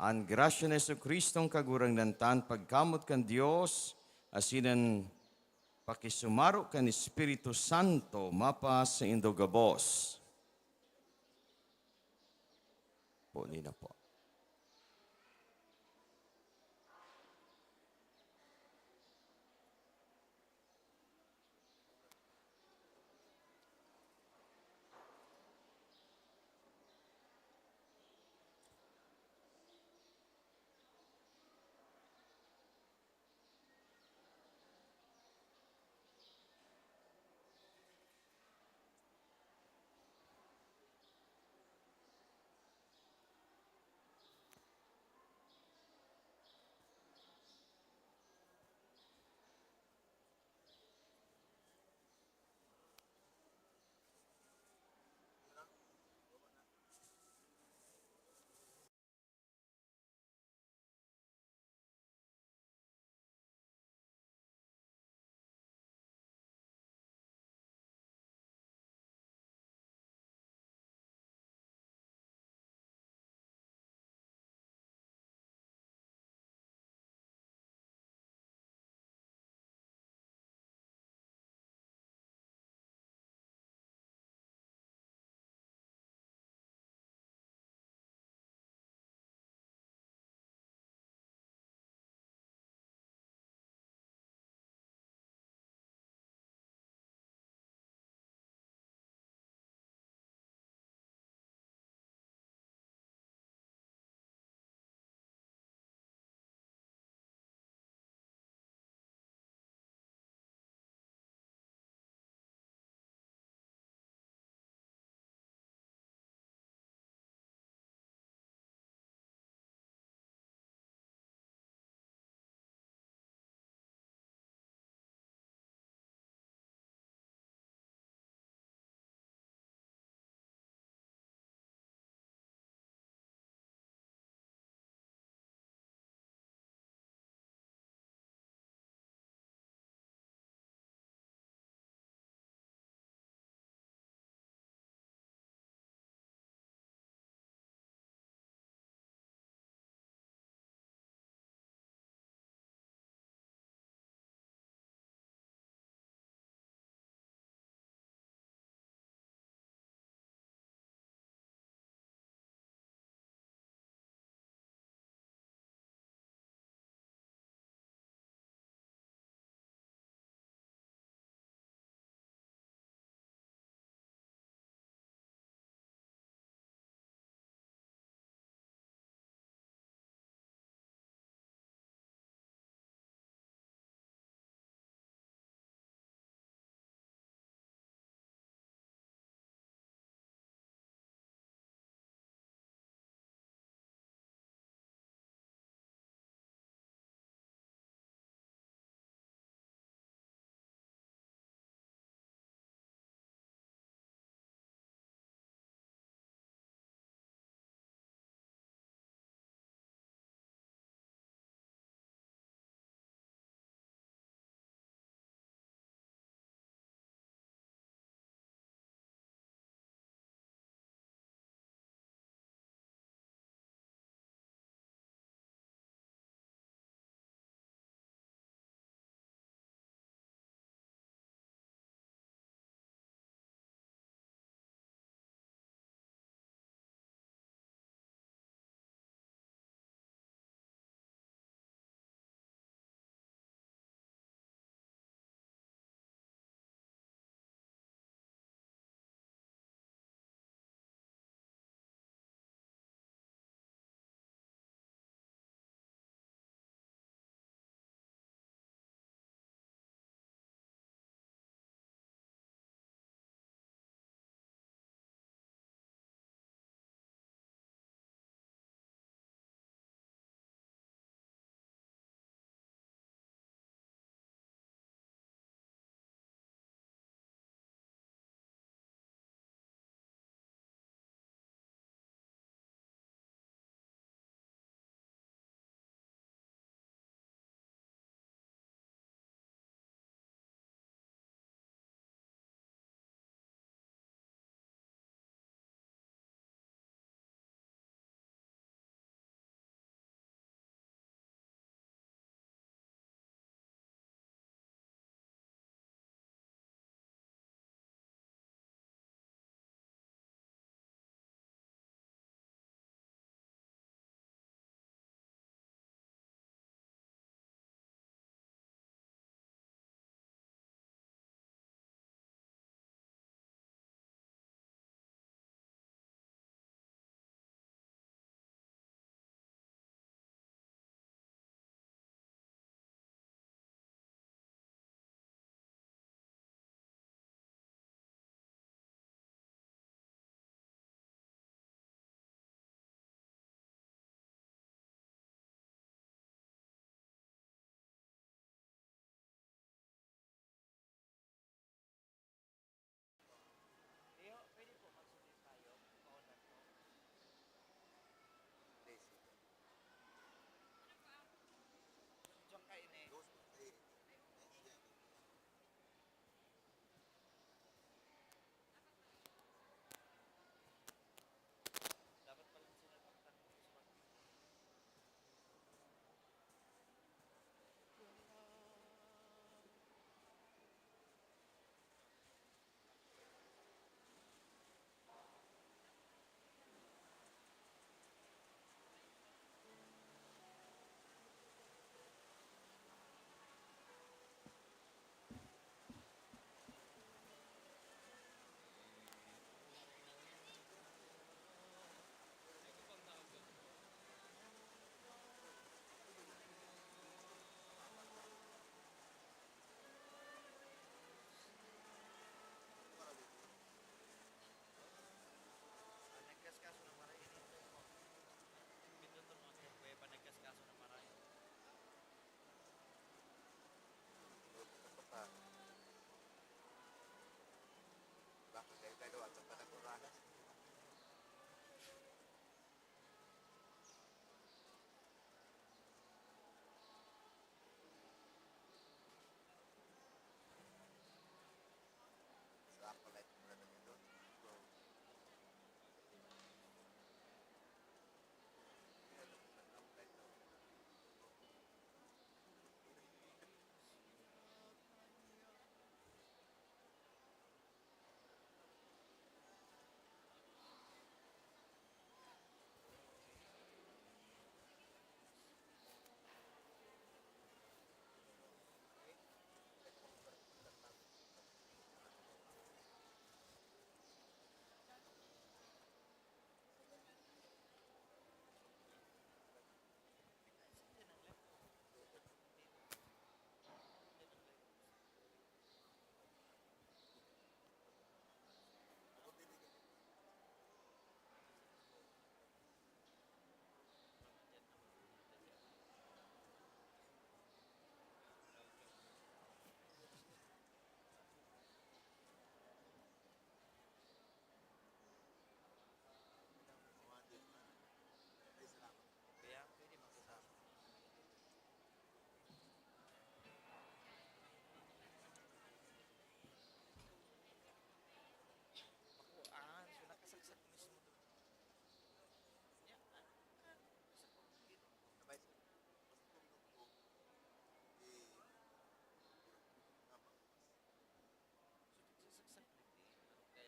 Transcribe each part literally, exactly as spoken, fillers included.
An grasya ni Jesu-Cristong Kagurangnan tan, pagkamoot kan Dios, asin an pakisumaro kan Espiritu Santo mapasaindo gabos. Puli na po.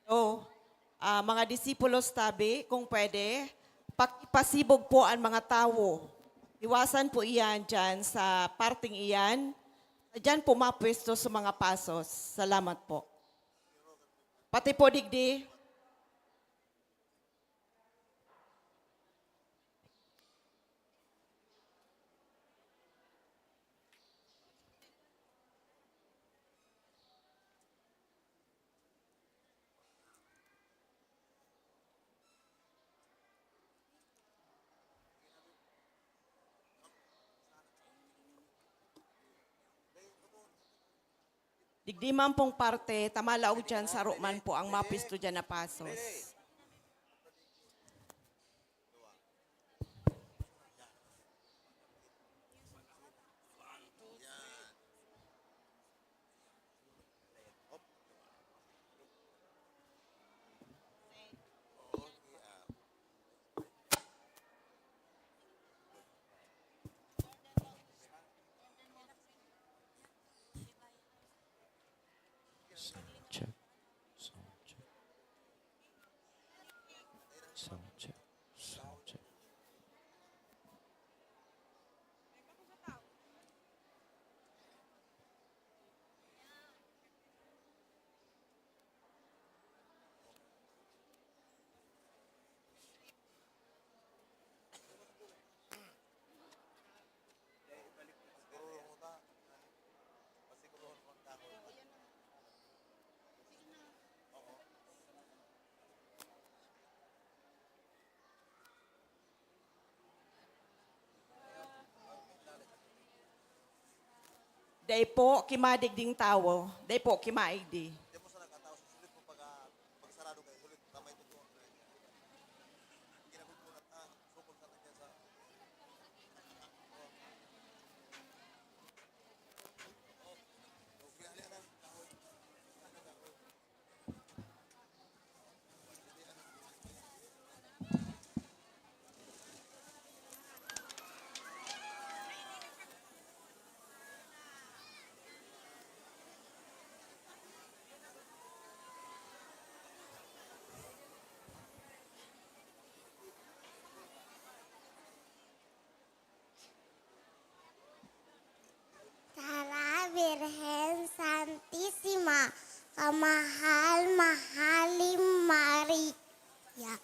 So, ah, mga disipulos tabi, kung pwede, pakipasibog po ang mga tawo. Iwasan po iyan dyan sa parting iyan. Diyan po mapwesto sa mga pasos. Salamat po. Pati po digdi. Digdi man pong parte, ta malaog diyan, saro man po ang mapisto diyan na pasos. Sound check. Sound check. Sound check. Sound check. Dai po kimadigding tawo, dai po kimaigdi. Tara, Birhen Santisima, kamahal-mahal ni Maria,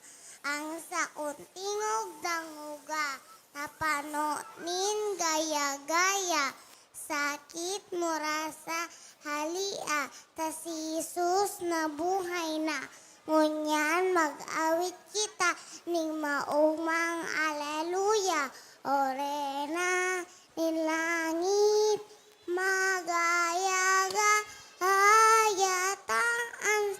ang sakong tingog dangoga, napano nin gaya-gaya, sakit mura sa halia, ta si Jesus nabuhay na. Ngunyan mag-awit kita ning maumang Aleluya, O Reyna nin langit, magaya-gaya ta an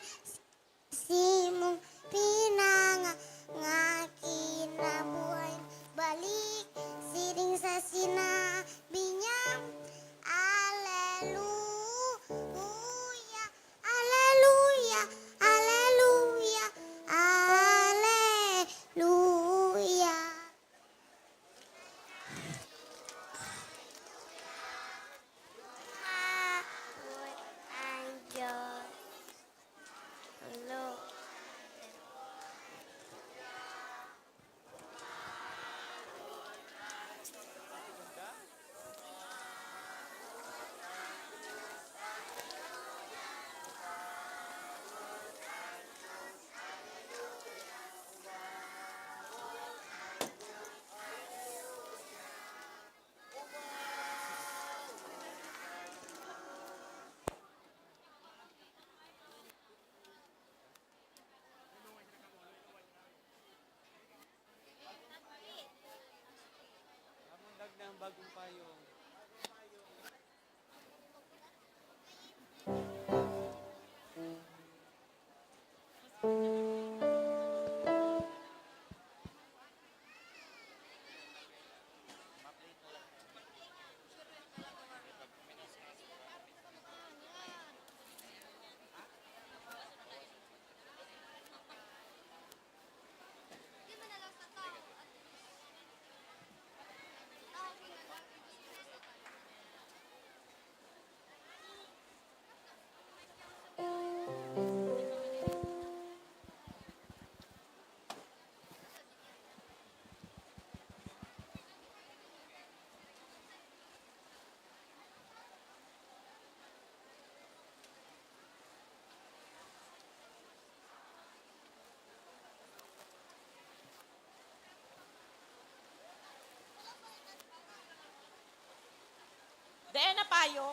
simong pinangangaki na buhay. Balik siring sa sinabi niya, Aleluya, Aleluya, Aleluya, Aleluya. Mapot ang Diyos. Hello. Lamang dagnang bagong payong. Tayo.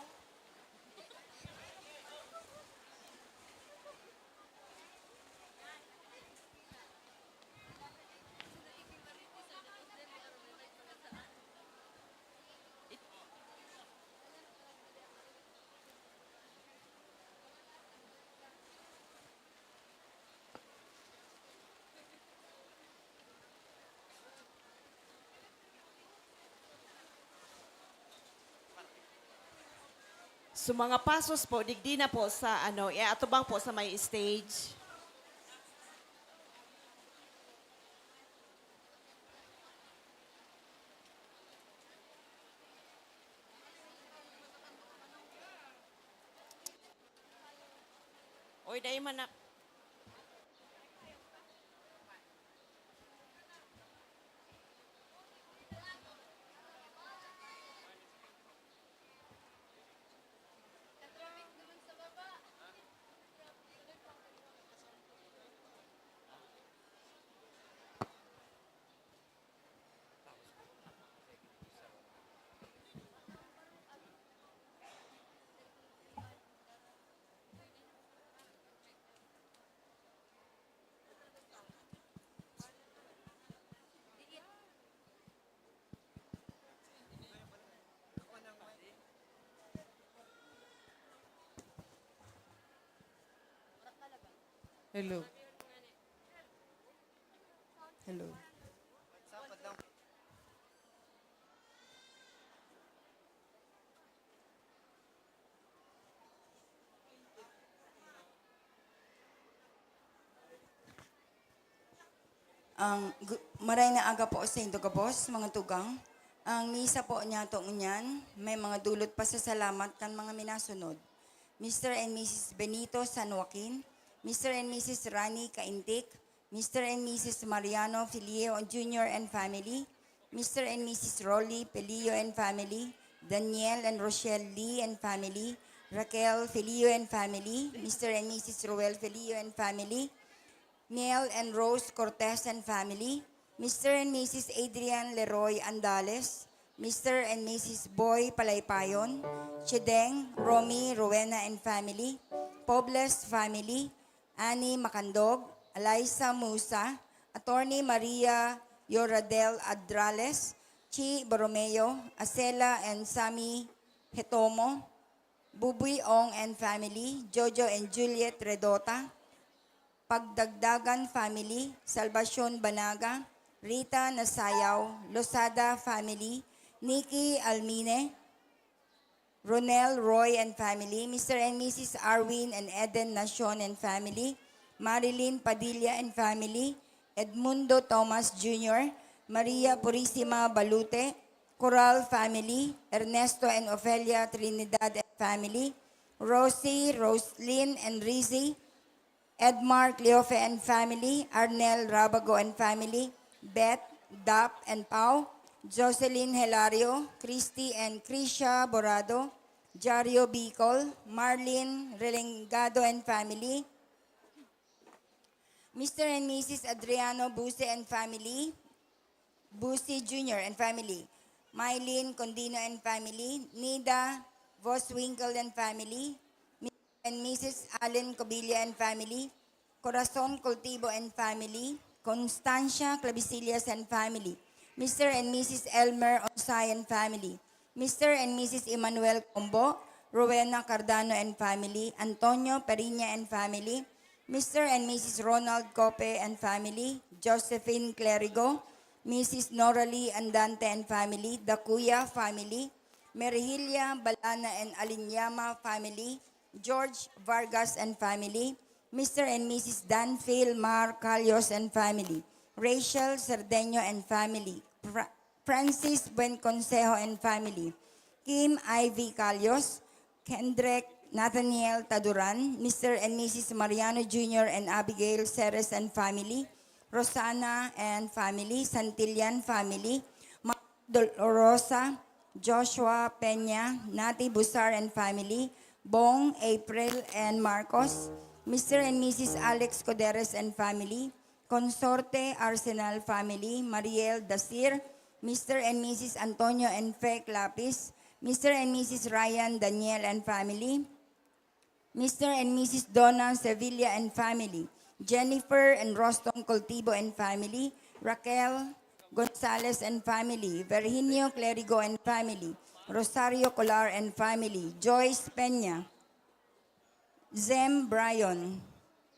So, mga pasos po, digdi na po sa, ano, iatubang po sa may stage. Oy, dai man na. Hello. Hello. Ang gu-, maray na aga po sa indo gabos, mga tugang. Ang misa po niyato ngunyan, may mga dulot pasasalamat kan mga minasunod. Mister and Missus Benito San Joaquin, Mister and Missus Rani Caintic, Mister and Missus Mariano Filio Junior and family, Mister and Missus Rolly Filio and family, Daniel and Rochelle Lee and family, Raquel Filio and family, Mister and Missus Roel Filio and family, Neil and Rose Cortez and family, Mister and Missus Adrian Leroy Andales, Mister and Missus Boy Palaypayon, Chedeng, Romy, Rowena and family, Pobles family, Annie Macandog, Eliza Musa, Attorney Maria Yoradel Adrales, Chi Borromeo, Acela and Sammy Hetomo, Buboy Ong and family, Jojo and Juliet Redota, Pagdagdagan family, Salvacion Banaga, Rita Nasayaw, Losada family, Nikki Almine, Ronel Roy and family, Mister and Missus Arwin and Eden Nacion and family, Marilyn Padilla and family, Edmundo Thomas Junior, Maria Purisima Balute, Coral family, Ernesto and Ofelia Trinidad and family, Rosie, Roslyn and Rizzy, Edmar Cleofe and family, Arnel Rabago and family, Beth, Dap and Pau, Jocelyn Hilario, Christy and Krisha Borado, Jario Bicol, Marlene Relengado and family, Mister and Missus Adriano Buse and family, Buse Junior and family, Mylene Condino and family, Nida Voswinkel and family, Mister and Missus Allen Cobilla and family, Corazon Cultivo and family, Constancia Clavisillas and family, Mister and Missus Elmer Onsay and family, Mister and Missus Emmanuel Combo, Rowena Cardano and family, Antonio Periña and family, Mister and Missus Ronald Cope and family, Josephine Clerigo, Missus Noralie Andante and family, Dacuya family, Merhilia Balana and Alinyama family, George Vargas and family, Mister and Missus Danfil Mar Calios and family, Rachel Cerdeño and family, Fra-, Francis Buenconsejo and family, Kim Ivy Calios, Kendrick Nathaniel Taduran, Mister and Missus Mariano Junior and Abigail Ceres and family, Rosana and family, Santillan family, Ma-, Dolorosa, Joshua Peña, Nati Busar and family, Bong, April, and Marcos, Mister and Missus Alex Coderes and family, Consorte Arsenal family, Mariel Dasir, Mister and Missus Antonio and Fec Lapis, Mister and Missus Ryan Daniel and family, Mister and Missus Donna Sevilla and family, Jennifer and Roston Coltibo and family, Raquel Gonzalez and family, Virginio Clerigo and family, Rosario Colar and family, Joyce Peña, Zem Bryan,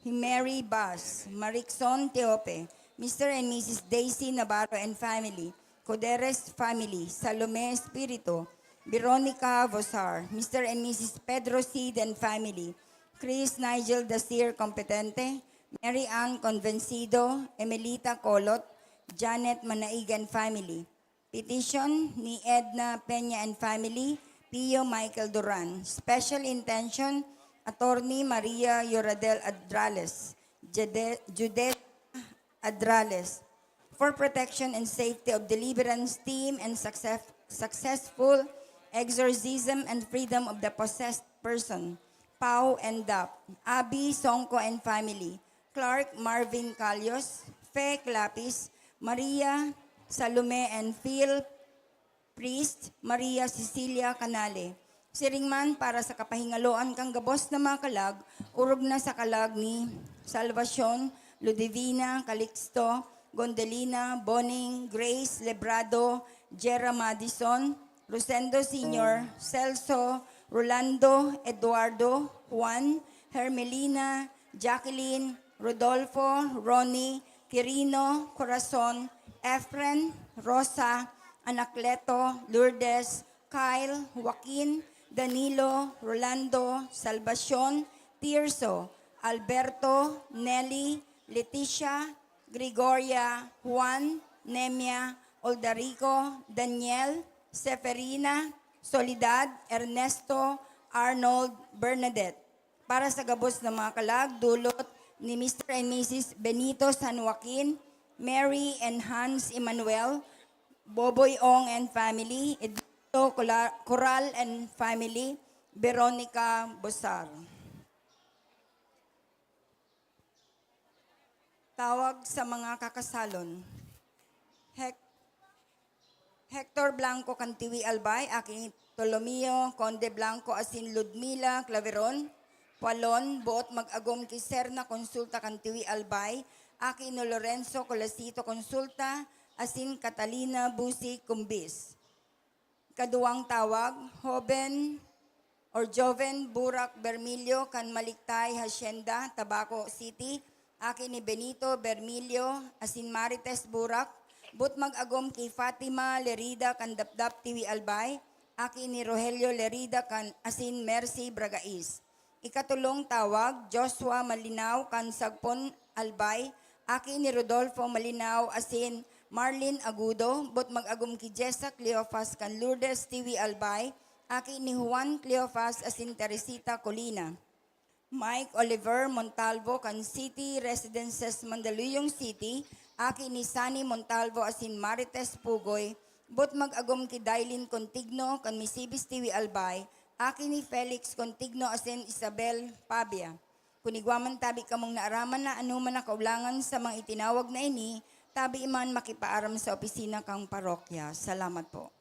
Himeri Bas, Maricson Teope, Mister and Missus Daisy Navarro and family, Coderes family, Salome Espiritu, Veronica Vosar, Mister and Missus Pedro Cid and family, Chris Nigel Dasir Competente, Mary Ann Convencido, Emelita Colot, Janet Manaig and family. Petition ni Edna Peña and family, Pio Michael Duran. Special intention, Attorney Maria Yoradel Adrales, Jede-, Judith Adrales, for protection and safety of deliverance team and success-, successful exorcism and freedom of the possessed person, Pau and Dap, Abi Songko and family, Clark Marvin Calios, Fe Clapis, Maria Salome and Phil Priest, Maria Cecilia Canale. Siring man para sa kapahingaloan kan gabos na mga kalag, orog na sa kalag ni Salvacion, Ludivina, Calixto, Gondelina, Boning, Grace, Lebrado, Jera Madison, Rosendo Senior, Celso, Rolando, Eduardo, Juan, Hermelina, Jacqueline, Rodolfo, Ronnie, Quirino, Corazon, Efren, Rosa, Anacleto, Lourdes, Kyle, Joaquin, Danilo, Rolando, Salvacion, Tirso, Alberto, Nelly, Leticia, Gregoria, Juan, Nemia, Oldarico, Daniel, Seferina, Soledad, Ernesto, Arnold, Bernadette. Para sa gabos na mga kalag, dulot ni Mister and Missus Benito San Joaquin, Mary and Hans Emmanuel, Boboy Ong and family, Edmundo Cola-, Coral and family, Veronica Bosar. Tawag sa mga kakasalon. Hec-, Hector Blanco kan Tiwi Albay, aki ni Tolomeo, Conde Blanco asin Ludmila Claveron, Pualon, boot mag-agom ki Serna Consulta kan Tiwi Albay, aki ni Lorenzo Colasito Consulta, asin Catalina Busi Cumbis. Kaduwang tawag, Hoben or Joven Burak Bermilio kan Maliktay Hacienda, Tabaco City, aki ni Benito Bermilio asin Marites Burak, boot mag-agom ki Fatima Lerida kan Dapdap Tiwi Albay, aki ni Rogelio Lerida kan asin Mercy Bragais. Ikatulong tawag, Joshua Malinao kan Sagpon Albay, aki ni Rodolfo Malinao asin Marlin Agudo, boot mag-agom ki Jessa Cleofas kan Lourdes Tiwi Albay, aki ni Juan Cleofas asin Teresita Colina. Mike Oliver Montalvo kan City Residences Mandaluyong City, aki ni Sunny Montalvo asin Marites Pugoy, boot mag-agom ki Dailin Contigno kan Misibis Tiwi Albay, aki ni Felix Contigno asin Isabel Pabia. Kun igwa man tabi kamong naaraman na anoman na kaulangan sa mga itinawag na ini, tabi man makipaaram sa opisina kan parokya. Salamat po.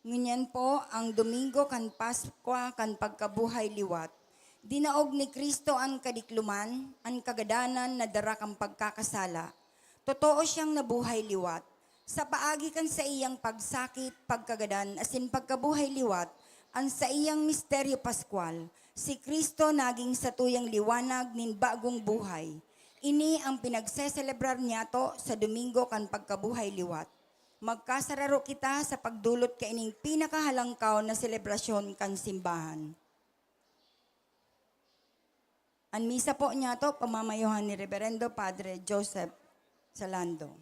Ngunyan po, ang Domingo kan Paskwa kan pagkabuhay liwat. Dinaog ni Cristo an kadikloman, an kagadanan na dara kan pagkakasala. Totoo siyang nabuhay liwat. Sa paagi kan saiyang pagsakit, pagkagadan, asin pagkabuhay liwat, an saiyang misteryo paskwal, si Cristo naging satuyang liwanag nin bagong buhay. Ini ang pinagseselebrar niyato sa Domingo kan Pagkabuhay Liwat. Magkasararo kita sa pagdulot kaining pinakahalangkaw na selebrasyon kan simbahan. An misa po niyato, pamamayohan ni Reberendo Padre Joseph Salando.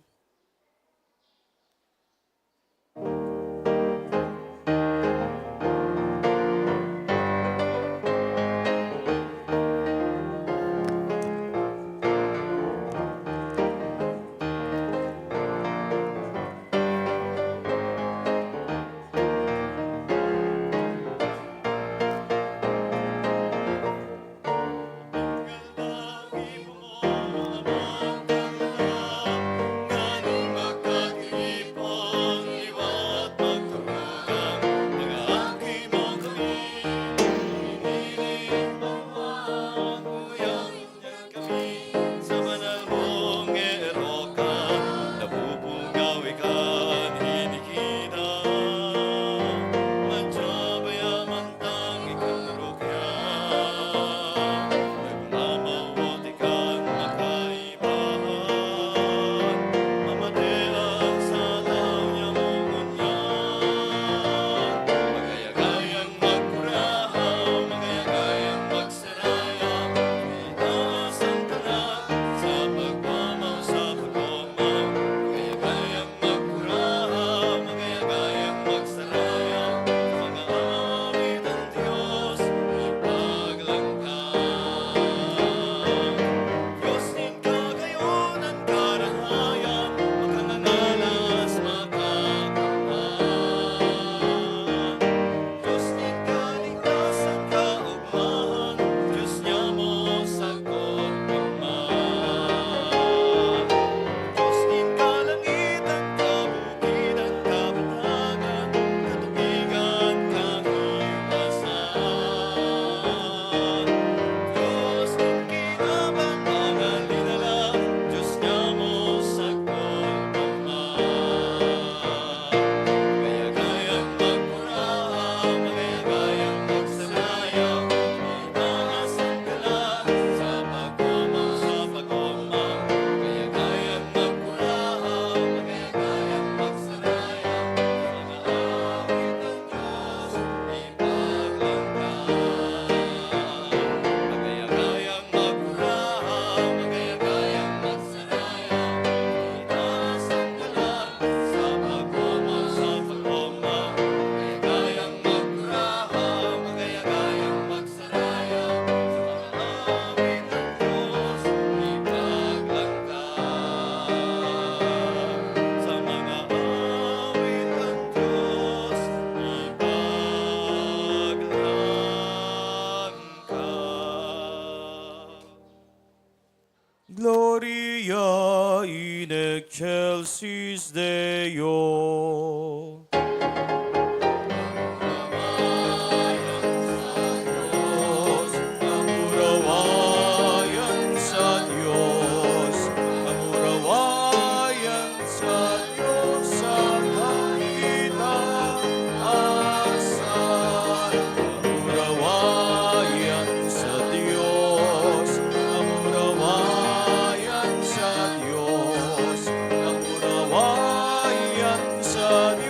Kamurawayan sa Dios, kamurawayan sa Dios sa kaitaasan. Kamurawayan sa Dios, kamurawayan sa Dios, kamurawayan sa Dios.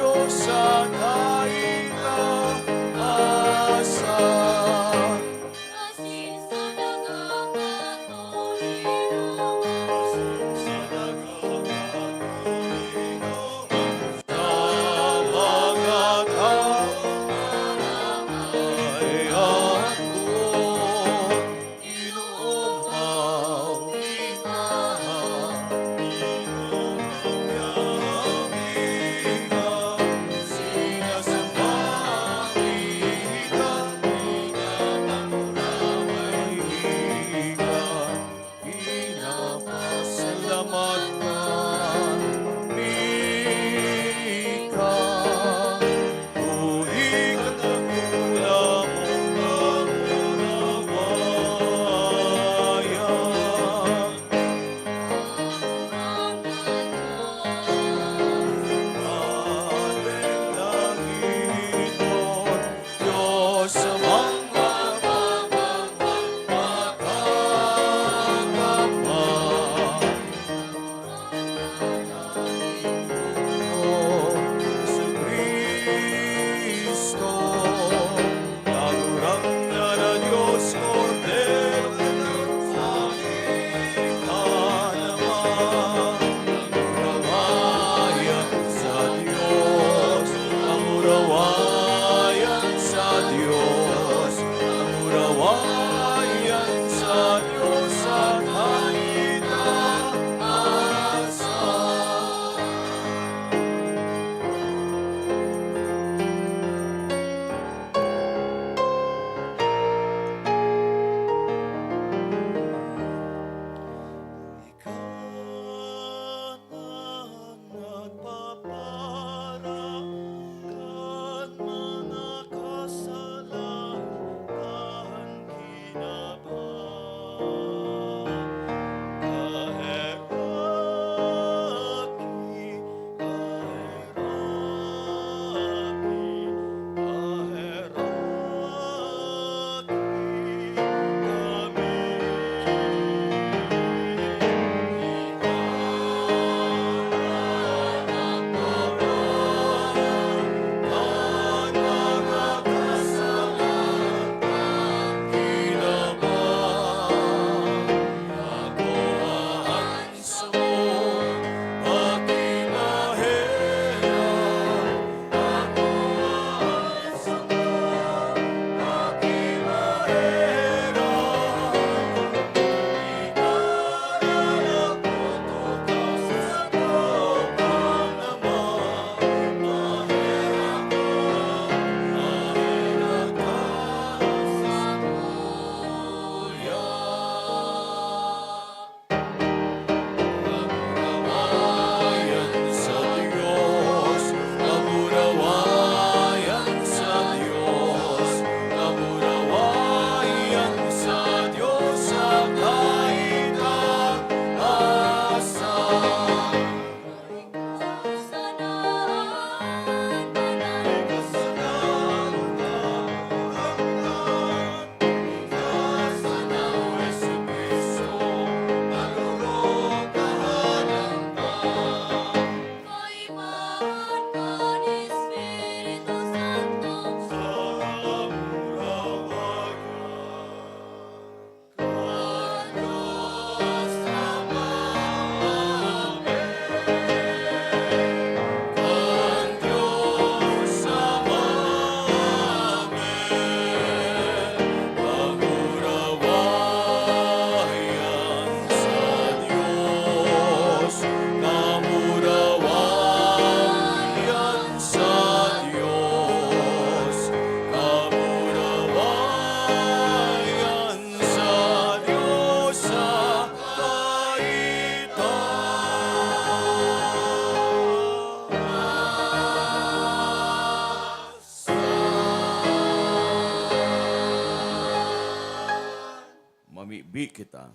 Bi kita.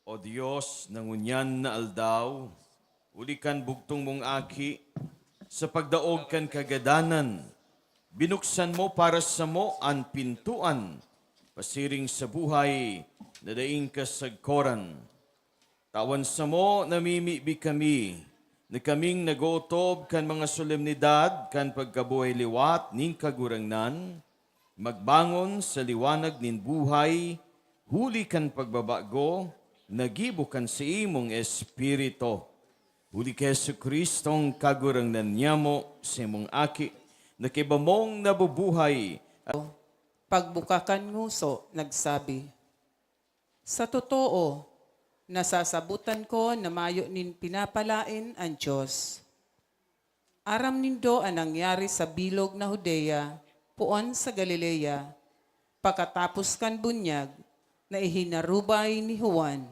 O Dios, na ngunyan na aldaw, huli kan bugtong mong Aki, sa pagdaog kan kagadanan, binuksan mo para samo an pintoan pasiring sa buhay na daing kasagkoran. Tawan samo namimibi kami na kaming nag-ootob kan mga solemnidad kan pagkabuhay liwat nin Kagurangnan, magbangon sa liwanag nin buhay, huli kan pagbabago na gibo kan saimong Espiritu. Huli ki Jesu-Cristong Kagurangnan nyamo, sa imong Aki, na kaiba mong nabubuhay. Pagbuka kan nguso, nagsabi, "Sa totoo, nasasabotan ko na mayo nin pinapalaen an Dios." Aram nindo an nangyari sa bilog na Judea, poon sa Galilea, pakatapos kan bunyag na ihinarubay ni Juan.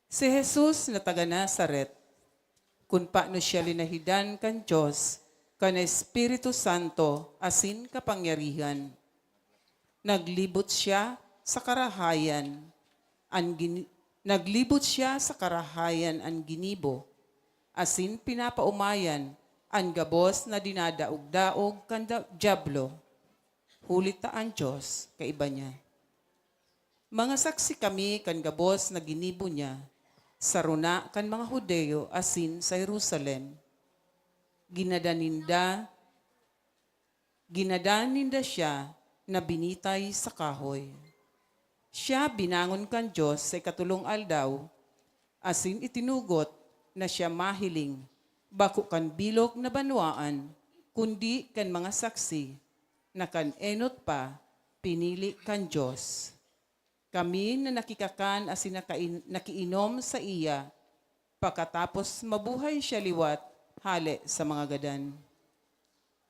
Si Jesus na taga Nazaret, kun paano siya linahidan kan Dios, kan Espiritu Santo asin kapangyarihan. Naglibot siya sa karahayan, an gini-, naglibot siya sa karahayan an ginibo, asin pinapaomayan an gabos na dinadaog-daog kan da-, Diablo. Huli ta an Dios kaiba niya. Mga saksi kami kan gabos na ginibo niya, sa rona kan mga Judio asin sa Jerusalem. Ginadan ninda, ginadan ninda siya na binitay sa kahoy. Siya binangon kan Dios sa ikatolong aldaw, asin itinugot na siya mahiling, bako kan bilog na banwaan, kundi kan mga saksi, na kan enot pa, pinili kan Dios. Kami na nakikakan asin nakain-, nakiinom saiya, pakatapos mabuhay siya liwat hale sa mga gadan.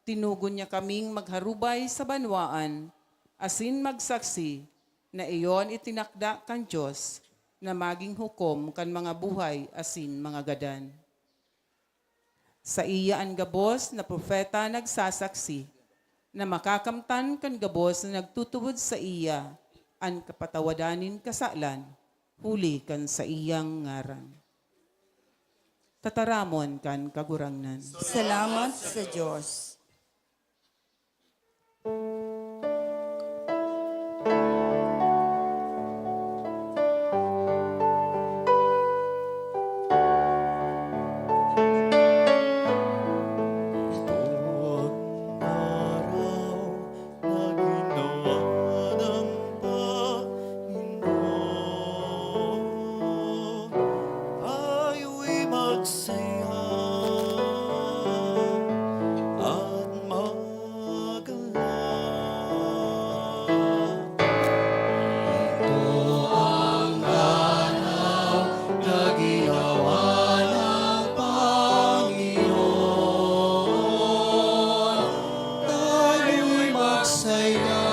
Tinugon niya kaming magharubay sa banwaan asin magsaksi na iyon itinakda kan Dios na magin hukom kan mga buhay asin mga gadan. Saiya an gabos na propeta nagsasaksi na makakamtan kan gabos na nagtutubod saiya an kapatawadan nin kasalan huli kan saiyang ngaran. Tataramon kan Kagurangnan. Salamat sa Dios. Tayo'y magsaya at magalak. Ito ang araw na ginawa ng Panginoon. Tayo'y magsaya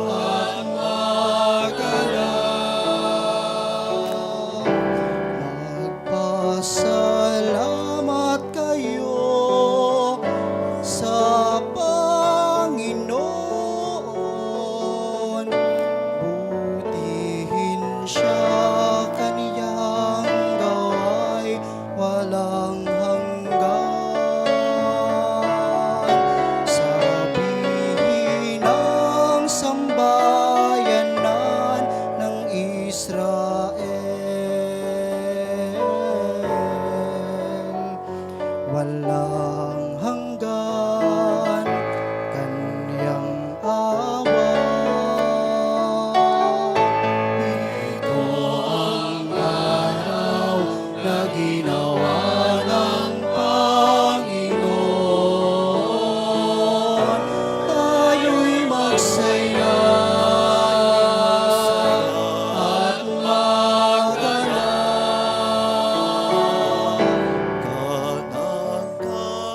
at magalak. Magpasalamat kayo sa Panginoon. Butihin siya, kaniyang gawain walang hanggan. Sabihin ng sambayanan ng Israel, walang hanggan kaniyang awa. Ito ang araw na ginawa ng Panginoon. Tayo'y magsaya at magalak. Kanan ka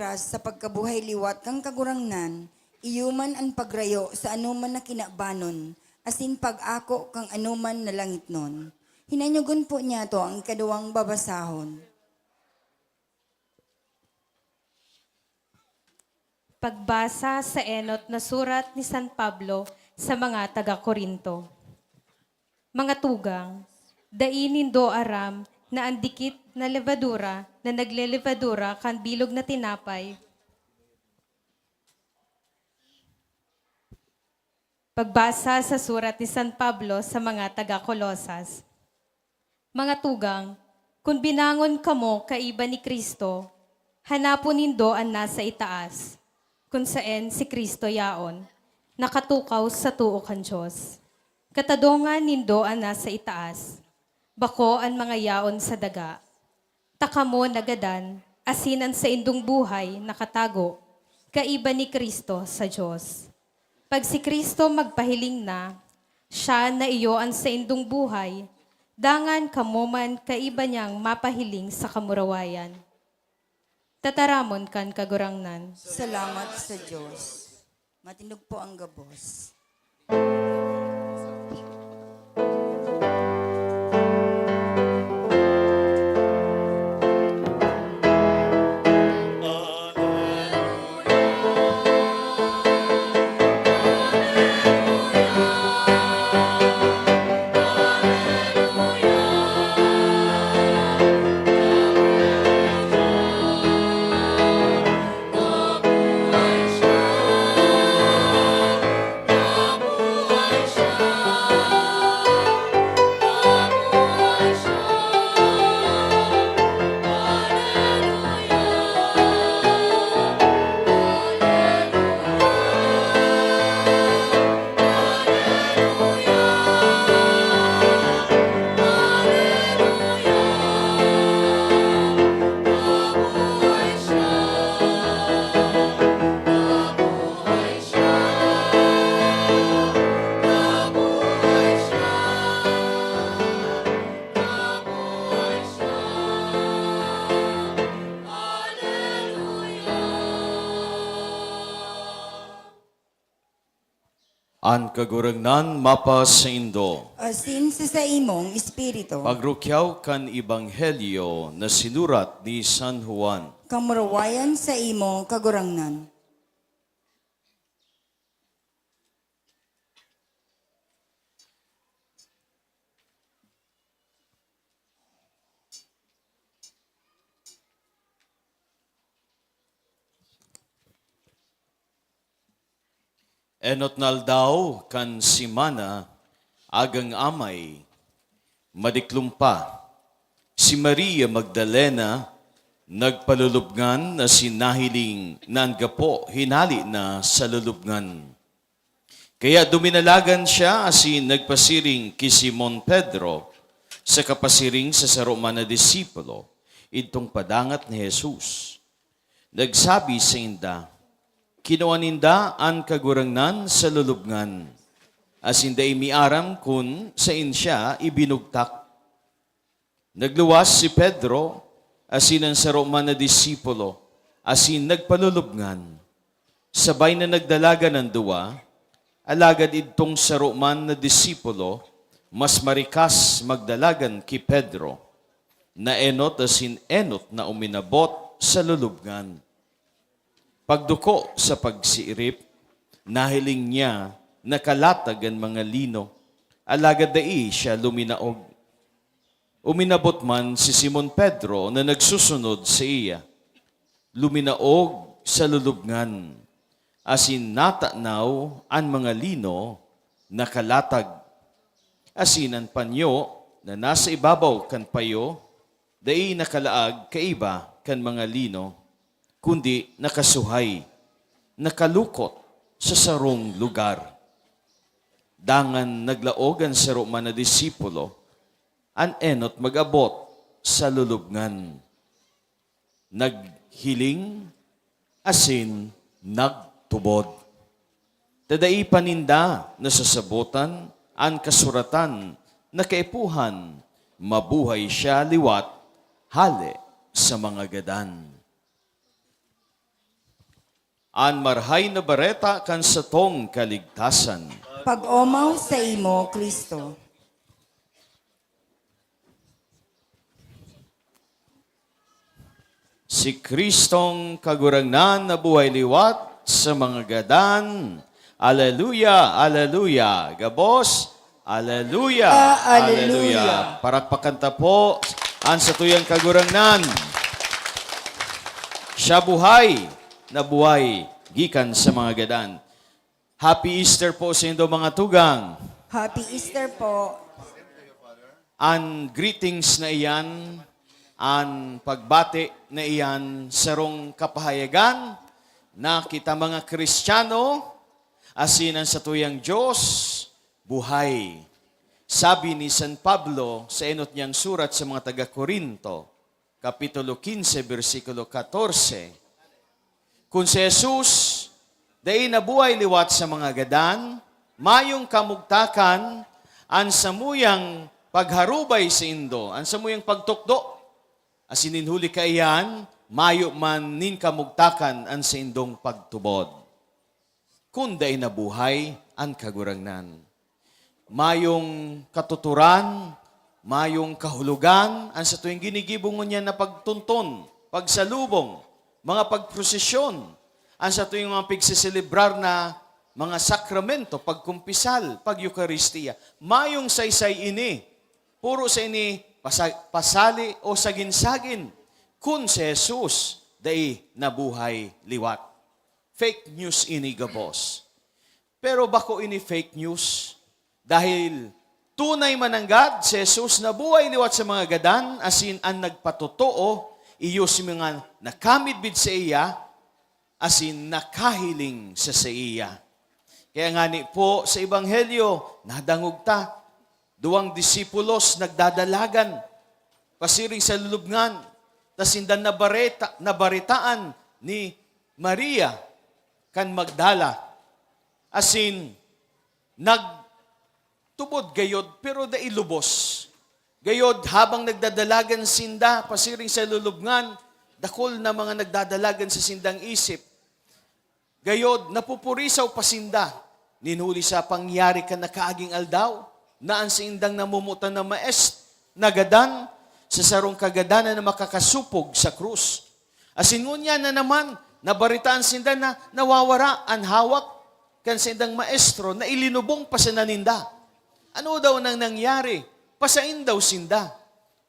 oras sa pagkabuhay liwat kan Kagurangnan, iyo man an pagrayo sa anoman na kinabanon, asin pag-ako kan anoman na langitnon. Hinanyogon po niyato ang ikaduwang babasahon. Pagbasa sa enot na surat ni San Pablo sa mga taga-Corinto. Mga tugang, dai nindo aram na an dikit na lebadura na naglelebadura kan bilog na tinapay? Pagbasa sa surat ni San Pablo sa mga taga-Colosas. Mga tugang, kun binangon kamo kaiba ni Cristo, hanapon nindo an nasa itaas, kun saen si Cristo yaon, nakatukaw sa too kan Dios. Katadongan nindo an nasa itaas, bako an mga yaon sa daga. Ta kamo nagadan, asin an saindong buhay nakatago kaiba ni Cristo sa Dios. Pag si Cristo magpahiling na, siya na iyo an saindong buhay, dangan kamo man kaiba niyang mapahiling sa kamurawayan. Tataramon kan Kagurangnan. Salamat sa Dios. Matindog po ang gabos. An Kagurangnan mapasaindo. Asin sa saimong espiritu. Pagrukyaw kan Ebanghelyo na sinurat ni San Juan. Kamurawayan saimo, Kagurangnan. Enot na aldaw kan semana, agang amay, madiklom pa, si Maria Magdalena nagpalulubngan asin nahiling na an gapo hinale na sa lulubngan. Kaya duminalagan siya asin nagpasiring ki Simon Pedro, saka pasiring sa saro man na disipulo, idtong padangat ni Jesus. Nagsabi sainda, "Kinua ninda an Kagurangnan sa lulubngan, asin dai mi aram kun saen siya ibinugtak." Nagluwas si Pedro asin an saro man na disipulo, asin nagpalulubngan. Sabay na nagdalagan an duwa, alagad idtong saro man na disipulo mas marikas magdalagan ki Pedro, na enot asin enot na uminabot sa lulubngan. Pagduko sa pagsiirip, nahiling niya na kalatag an mga lino, alagad dai siya luminaog. Uminabot man si Simon Pedro na nagsusunod saiya. Luminaog sa lulubngan, asin natanaw an mga lino na kalatag, asin an panyo na nasa ibabaw kan payo dai nakalaag kaiba kan mga lino, kundi nakasuhay, nakalukot sa sarong lugar. Dangan naglaog an saro man na disipulo, an enot mag-abot sa lulubngan. Naghiling asin nagtubod. Ta dai pa ninda nasasabotan an kasuratan na kaipuhan, "Mabuhay siya liwat hale sa mga gadan." An Marahay na Bareta kan satong kaligtasan. Pag-omaw saimo, Cristo. Si Kristong Kagurangnan nabuhay liwat sa mga gadan. Aleluya, aleluya. Gabos, aleluya, Ah, aleluya. Parakpakan ta po an satuyang Kagurangnan. Siya buhay, nabuhay gikan sa mga gadan. Happy Easter po sa indo, mga tugang. Happy Easter po. An greetings na iyan, an pagbati na iyan, sarong kapahayagan na kita mga Kristiyano, asin an satuyang Dios, buhay. Sabi ni San Pablo sa enot niyang surat sa mga taga-Corinto, Kapitulo quince, bersikulo catorce, "Kun si Jesus dai nabuhay liwat sa mga gadan, mayong kamugtakan an samuyang pagharubay saindo, an samuyang pagtukdo, asin nin huli kaiyan, mayo man nin kamugtakan an saindong pagtubod." Kun dai nabuhay an Kagurangnan, mayong katuturan, mayong kahulogan an satuyang ginigibo ngunyan na pagtunton, pagsalubong, mga pagprosesyon, an satuyang mga pigseselebrar na mga sakramento, pagkumpisal, pag-Eukaristia. Mayong saysay ini. Puro sa ini pasa- pasali o sagin-sagin. Kun si Jesus dai nabuhay liwat. Fake news ini, gabos. Pero bako ini fake news. Dahil tunay mananggad, si Jesus nabuhay liwat sa mga gadan, asin an nagpatotoo, iyo si mga nakamidbid sa iya, asin nakahiling sa saiya. Kaya ngani po, sa Ebanghelyo, nadangog ta, duwang disipulos nagdadalagan, pasiring sa lulubngan, ta sinda nabareta, nabaretaan ni Maria kan Magdala, asin nagtubod gayod, pero dai lubos. Gayod, habang nagdadalagan sinda, pasiring sa lulubngan, dakul na mga nagdadalagan sa sindang isip. Gayod, napupurisaw pa sinda. Nin huli sa pangyari kan nakaaging aldaw, na an saindang namomotan na maes-, na gadan, sa sarong kagadanan na makakasupog sa krus. Asin ngunyan na naman, nabaretaan sinda na nawawara an hawak kan saindang maestro na ilinubong pa sana ninda. Ano daw nang nangyari? Pasain daw sinda?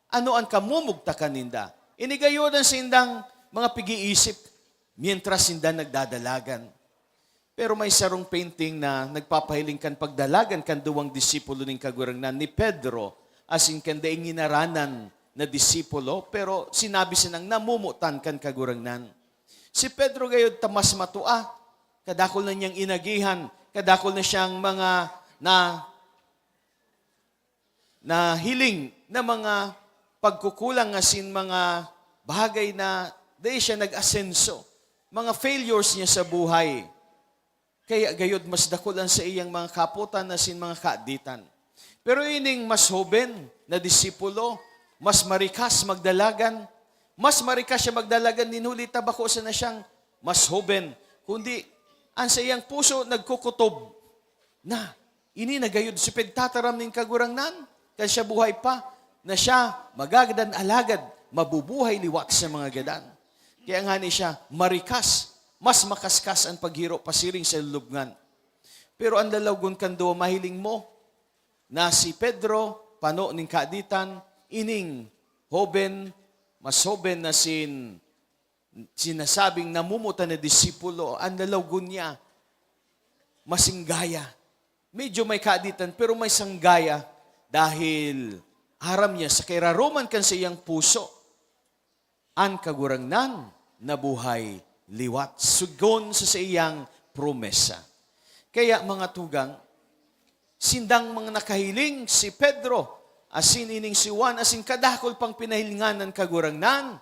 Ano an kamumugtakan ninda? Ini gayod an saindang mga pig-iisip mientras sinda nagdadalagan. Pero may sarong painting na nagpapahiling kan pagdalagan kan duwang disipulo nin Kagurangnan, ni Pedro asin kan daing nginaranan na disipulo, pero sinabi sanang namomotan kan Kagurangnan. Si Pedro gayod ta mas matua, kadakul na niyang inagihan, kadakul na siyang mga na na hiling na mga pagkukulang asin mga bagay na dai siya nag-asenso, mga failures niya sa buhay. Kaya gayod mas dakul an saiyang mga kapotan asin mga kaaditan. Pero ining mas hoben na disipulo, mas marikas magdalagan, mas marikas siya magdalagan nin huli ta bako sana siyang mas hoben, kundi an saiyang puso nagkukutob na. Ini na gayod so pigtataram nin Kagurangnan, kan siya buhay pa, na siya magagadan alagad mabubuhay liwat sa mga gadan. Kaya ngani siya marikas, mas makaskas an paghiro pasiring sa lulubngan. Pero an lalawgon kan duwa mahiling mo, na si Pedro, pano nin kaaditan, ining hoben, mas hoben na sin sinasabing namomotan na disipulo, an lalawgon niya masinggaya. Medyo may kaaditan, pero may sanggaya dahil aram niya sa kairaroman kan saiyang puso, an Kagurangnan nabuhay liwat, sugon sa saiyang promesa. Kaya, mga tugang, sindang mga nakahiling, si Pedro, asin ining si Juan, asin kadakul pang pinahilingan kan Kagurangnan,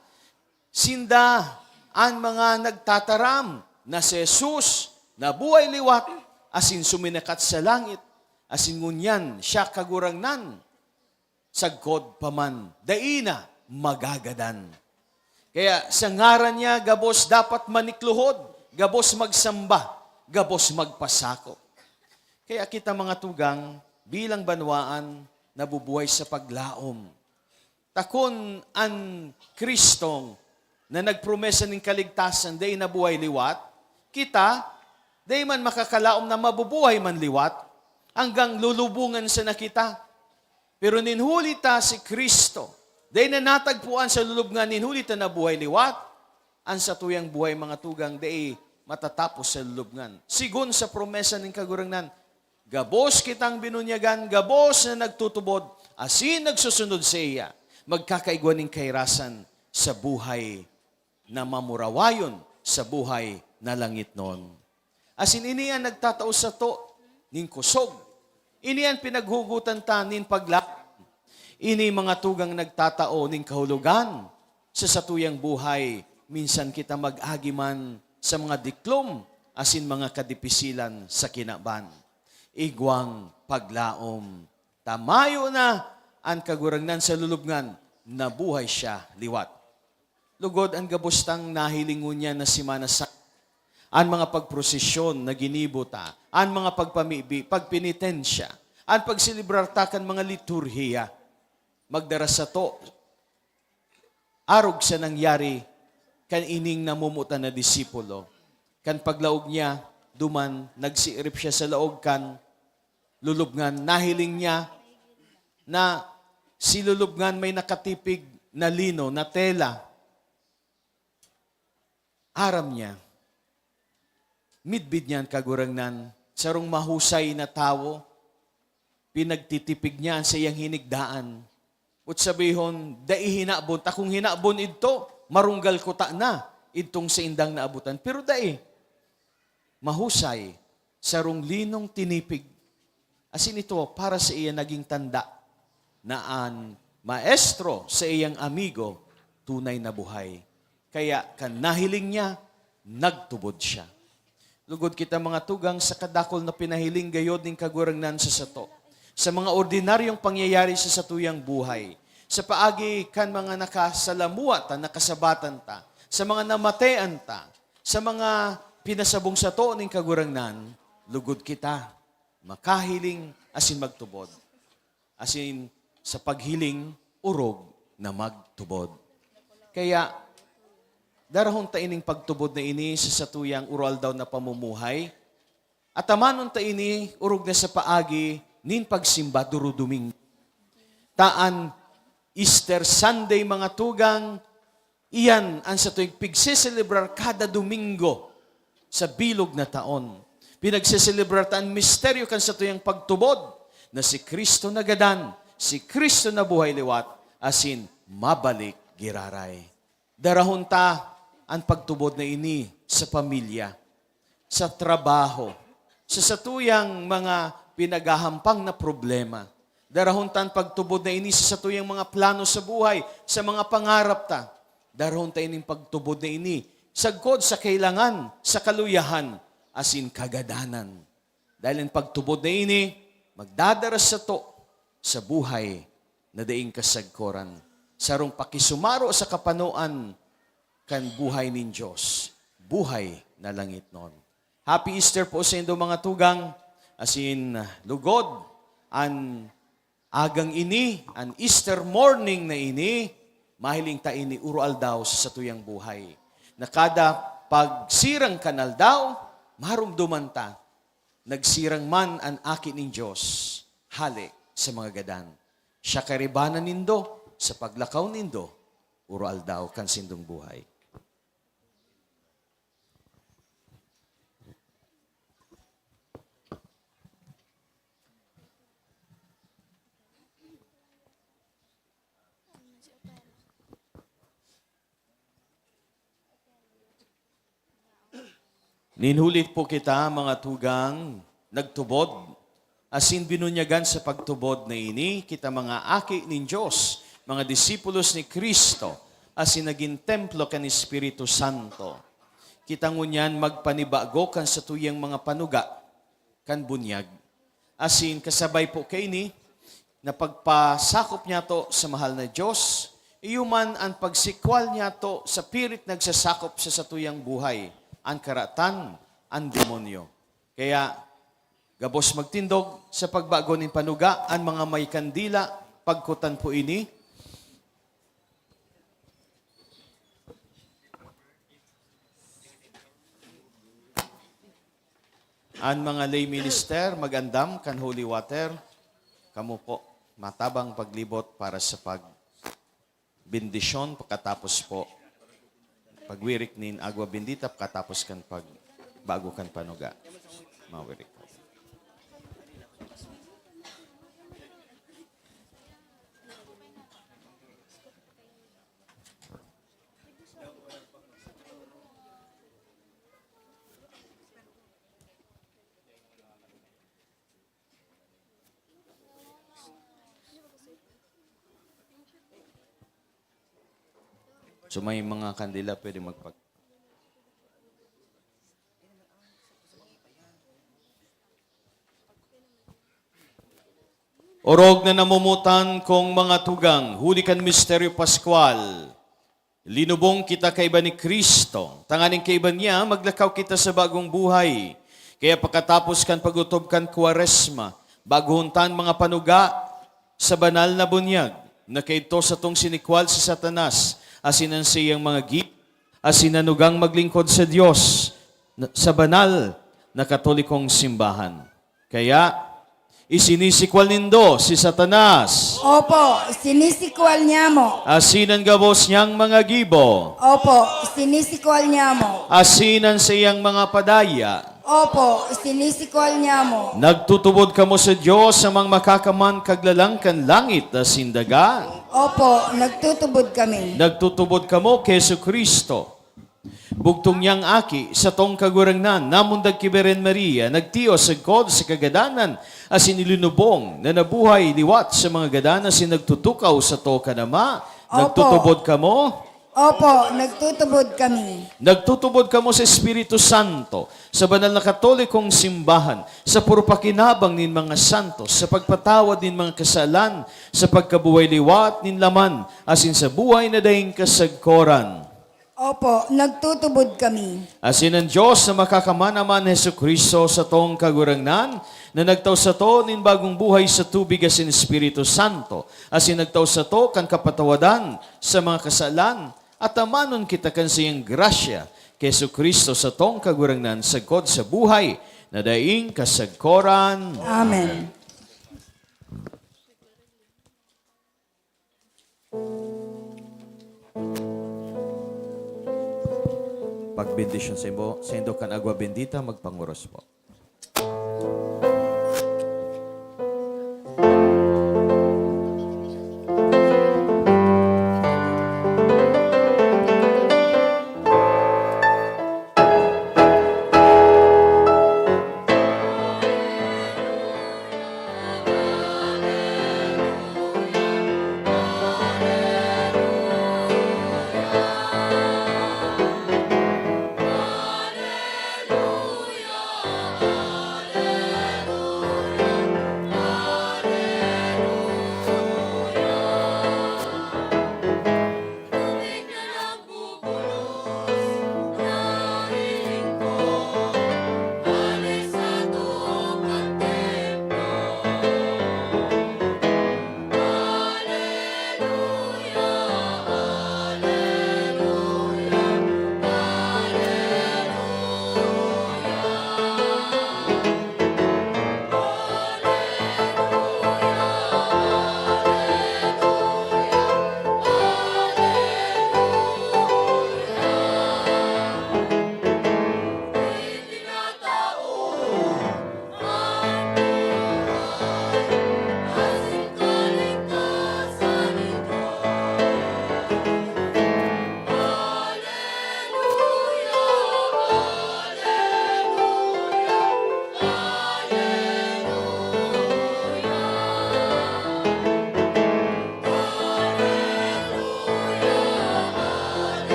sinda an mga nagtataram na si Jesus nabuhay liwat asin suminakat sa langit, asin ngunyan siya Kagurangnan, sagkod pa man, dai na magagadan. Kaya sa ngaran niya, gabos dapat maniklohod, gabos magsamba, gabos magpasakop. Kaya kita, mga tugang, bilang banwaan, nabubuhay sa paglaom. Ta kun an Cristo na nagpromesa nin kaligtasan dai nabuhay liwat, kita dai man makakalaom na mabubuhay man liwat, hanggang lulubongan sana kita. Pero nin huli ta si Cristo, dai na natagpuan sa lulubngan, nin huli ta nabuhay liwat, an satuyang buhay, mga tugang, dai matatapos sa lulubngan. Sigon sa promesa nin Kagurangnan, gabos kitang binunyagan, gabos na nagtutubod, asin nagsusunod saiya, magkakaigwa nin kahirasan sa buhay na mamurawayon, sa buhay na langitnon. Asin ini an nagtatao sato nin kosog. Ini an pinaghuhugutan ta nin pagla-, ini, mga tugang, nagtatao nin kahulogan sa satuyang buhay. Minsan kita mag-agi man sa mga diklom asin mga kadipisilan sa kinaban. Igwang paglaom ta mayo na an Kagurangnan sa lulubngan, nabuhay siya liwat. Lugod, an gabos tang nahiling ngunyan na Semana Santa, an mga pagprosesyon na ginibo ta, an mga pagpamibi, pagpenitensya, an pagselebrar ta kan mga liturhiya, magdara sato arog sa nangyari kan ining namomotan na disipulo. Kan paglaog niya, duman nagsiirip siya sa laog kan lulubngan. Nahiling niya na si lulubngan may nakatipig na lino, na tela. Aram niya, midbid niya an Kagurangnan, sarong mahusay na tawo, pinagtitipig niya an saiyang hinigdaan. Boot sabihon, dai hinabon. Ta kung hinabon idto, marunggal kuta na idtong saindang naabotan. Pero dai. Mahusay, sarong linong tinipig. Asin ito para sa iya naging tanda na an maestro sa iyang amigo tunay na buhay. Kaya kan nahiling niya, nagtubod siya. Lugod kita, mga tugang, sa kadakul na pinahiling gayod nin Kagurangnan sa sato, sa mga ordinaryong pangyayari sa satuyang buhay, sa paagi kan mga nakasalamuha ta, nakasabatan ta, sa mga namatean ta, sa mga pinasabong sato nin Kagurangnan, lugod kita makahiling asin magtubod. Asin sa paghiling, orog na magtubod. Kaya, darahon ta ining pagtubod na ini sa satuyang uroaldaw na pamumuhay, at tamanon ta ini orog na sa paagi nin pagsimba duro Domingo. Ta an Easter Sunday, mga tugang, iyan an satuyang pigseselebrar kada Domingo sa bilog na taon. Pinagseselebrar ta an misteryo kan satuyang pagtubod, na si Cristo nagadan, si Cristo nabuhay liwat, asin mabalik giraray. Darahon ta an pagtubod na ini sa pamilya, sa trabaho, sa satuyang mga pinaghahampang na problema. Darahon ta an pagtubod na ini sa satuyang mga plano sa buhay, sa mga pangarap ta. Darahon ta ining pagtubod na ini sagkod sa kailangan, sa kaluyahan, asin kagadanan. Dahil an pagtubod na ini magdadara sato sa buhay na daing kasagkoran, sarong pakisumaro sa kapanoan kan buhay nin Dios, buhay na langitnon. Happy Easter po saindo, mga tugang, asin lugod an agang ini, an Easter morning na ini, mahiling ta ini uroaldaw sa satuyang buhay, na kada pagsirang kan aldaw, maromdoman ta, nagsirang man an Aki nin Dios hale sa mga gadan. Siya kairibanan nindo sa paglakaw nindo, uroaldaw kan sindong buhay. Nin huli po kita, mga tugang, nagtubod, asin binunyagan sa pagtubod na ini, kita mga aki nin Dios, mga disipulos ni Cristo, asin nagin templo kan Espiritu Santo. Kita ngunyan magpanibago kan satuyang mga panuga kan bunyag. Asin kasabay po kaini, na pagpasakop niyato sa mahal na Dios, iyo man an pagsikwal niyato sa pirit nagsasakop sa satuyang buhay. an karatan, an demonyo. Kaya, gabos magtindog sa pagbago nin panuga, an mga may kandila, pagkutan po ini. An mga lay minister, mag-andam kan holy water. Kamo po, matabang paglibot para sa pag-, bendisyon, pakatapos po, pagwirik nin agwa bendita, pakatapos kan pagbago kan panuga. Mawirik po. So, may mga kandila pwede magpag- Orog na namumutan kong mga tugang, huli kan misteryo paskwal, linubong kita kaiba ni Cristo, tanganing kaiba niya maglakaw kita sa bagong buhay. Kaya pakatapos kan pag-otob kan Kwaresma, baguhon ta an mga panuga sa banal na bunyag na kaidto satong sinikwal si Satanas asin an saiyang mga gi-, asin nanugang maglingkod sa Dios na, sa banal na Katolikong simbahan. Kaya, isinisikwal nindo si Satanas. Opo, sinisikwal niya mo. Asin an gabos niyang mga gibo. Opo, sinisikwal niya mo. Asin an saiyang mga padaya. Opo, sinisikwal niya mo. Nagtutubod kamo sa Dios, Amang Makakaman, Kaglalang kan langit asin daga. Opo, nagtutubod kami. Nagtutubod kamo ki Jesu-Cristo, bugtong niyang Aki, satong Kagurangnan, namundag ki Birhen Maria, nagtios sagkod sa kagadanan, asin ilinubong na nabuhay liwat sa mga gadan, asin nagtutukaw sato kan Ama. Opo. Nagtutubod kamo? Opo, nagtutubod kami. Nagtutubod kamo sa Espiritu Santo, sa banal na Katolikong simbahan, sa puro pakinabang nin mga santos, sa pagpatawad nin mga kasalan, sa pagkabuhay liwat nin laman, asin sa buhay na daing kasagkoran. Opo, nagtutubod kami. Asin an Dios na Makakaman, Ama ni Jesu-Cristo, satong Kagurangnan, na nagtao sato nin bagong buhay sa tubig asin Espiritu Santo, asin nagtao sato kan kapatawadan sa mga kasalan, atamanon kita kan saiyang grasya, ki Jesu-Cristo satong Kagurangnan, sagkod sa buhay na daing kasagkoran. Amen. Pagbendisyon sa imo, saindo kan agwa bendita, magpangoros po.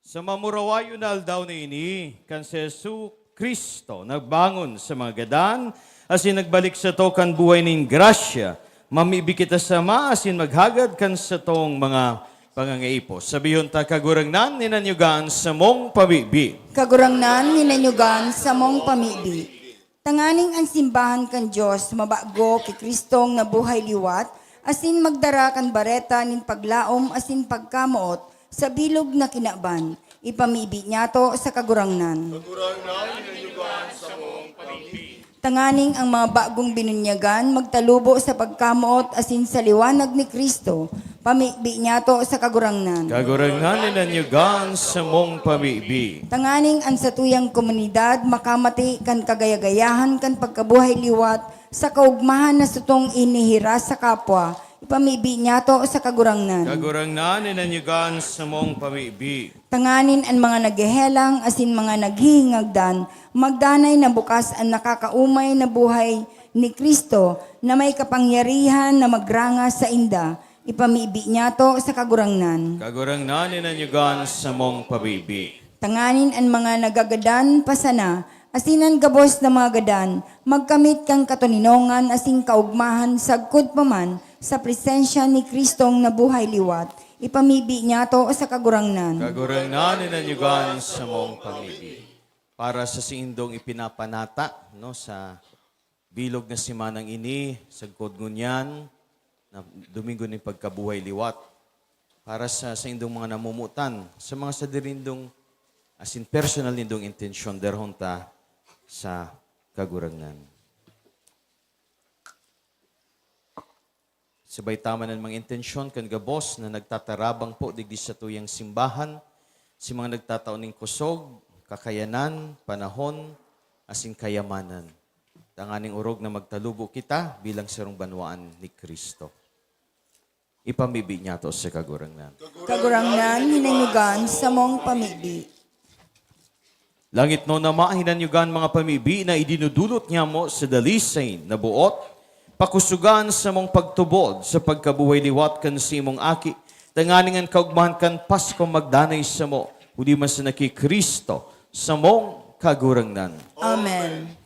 Sa mamurawayon na aldaw na ini, kan si Jesu-Cristo nagbangon sa mga gadan, asin nagbalik sato kan buhay nin grasya, mamibi kita sama asin maghagad kan satong mga pangangaipo. Sabihon ta, "Kagurangnan, hinanyugan samong pamibi." Kagurangnan, hinanyugan samong pamibi. Tanganing an simbahan kan Dios mabago ki Cristong nabuhay liwat, asin magdara kan bareta nin paglaom asin pagkamoot sa bilog na kinaban. Ipamibi niyato sa Kagurangnan. Kagurangnan, hinanyugan samong pamibi. Tanganing ang mga bagong binunyagan magtalubo sa pagkamoot asin sa liwanag ni Cristo, pamibi niyato sa Kagurangnan. Kagurangnan, hinanyugan samong pamibi. Tanganing an satuyang komunidad makamati kan kagayagayahan kan pagkabuhay liwat sa kaugmahan na satong inihiras sa kapwa, ipamibi niyato sa Kagurangnan. Kagurangnan, hinanyugan samong pamibi. Tanganing an mga naghehelang asin mga naghihingagdan magdanay na bukas an nakakaumay na buhay ni Cristo na may kapangyarihan na magranga sainda, ipamibi niyato sa Kagurangnan. Kagurangnan, hinanyugan samong pamibi. Tanganing an mga nagagadan pa sana, asin an gabos na mga gadan, magkamit kan katoninongan asin kaugmahan sagkod pa man sa presensya ni Cristong nabuhay liwat, ipamibi niyato sa Kagurangnan. Kagurangnan, hinanyugan samong pamibi. Para sa saindong ipinapanata, no, sa bilog na semanang ini, sagkod ngunyan, na Domingo nin Pagkabuhay Liwat. Para sa saindong mga namumutan, sa mga sadiri nindong, asin personal nindong intensyon, darahon ta sa Kagurangnan. Sabay ta man an mga intensyon kan gabos na nagtatarabang po digdi satuyang simbahan, si mga nagtatao nin kusog, kakayanan, panahon, asin kayamanan. Tanganing orog na magtalubo kita bilang sarong banwaan ni Cristo. Ipamibi niyato sa Kagurangnan. Kagurangnan, hinanyugan samong pamibi. Langitnon na Ama, hinanyugan mga pamibi na idinudulot niamo sa dalisay na boot, pakusugan samong pagtubod sa pagkabuhay liwat kan saimong Aki, tanganing an kaugmahan kan Pasko magdanay samo, huli man sana ki Cristo, samong Kagurangnan. Amen.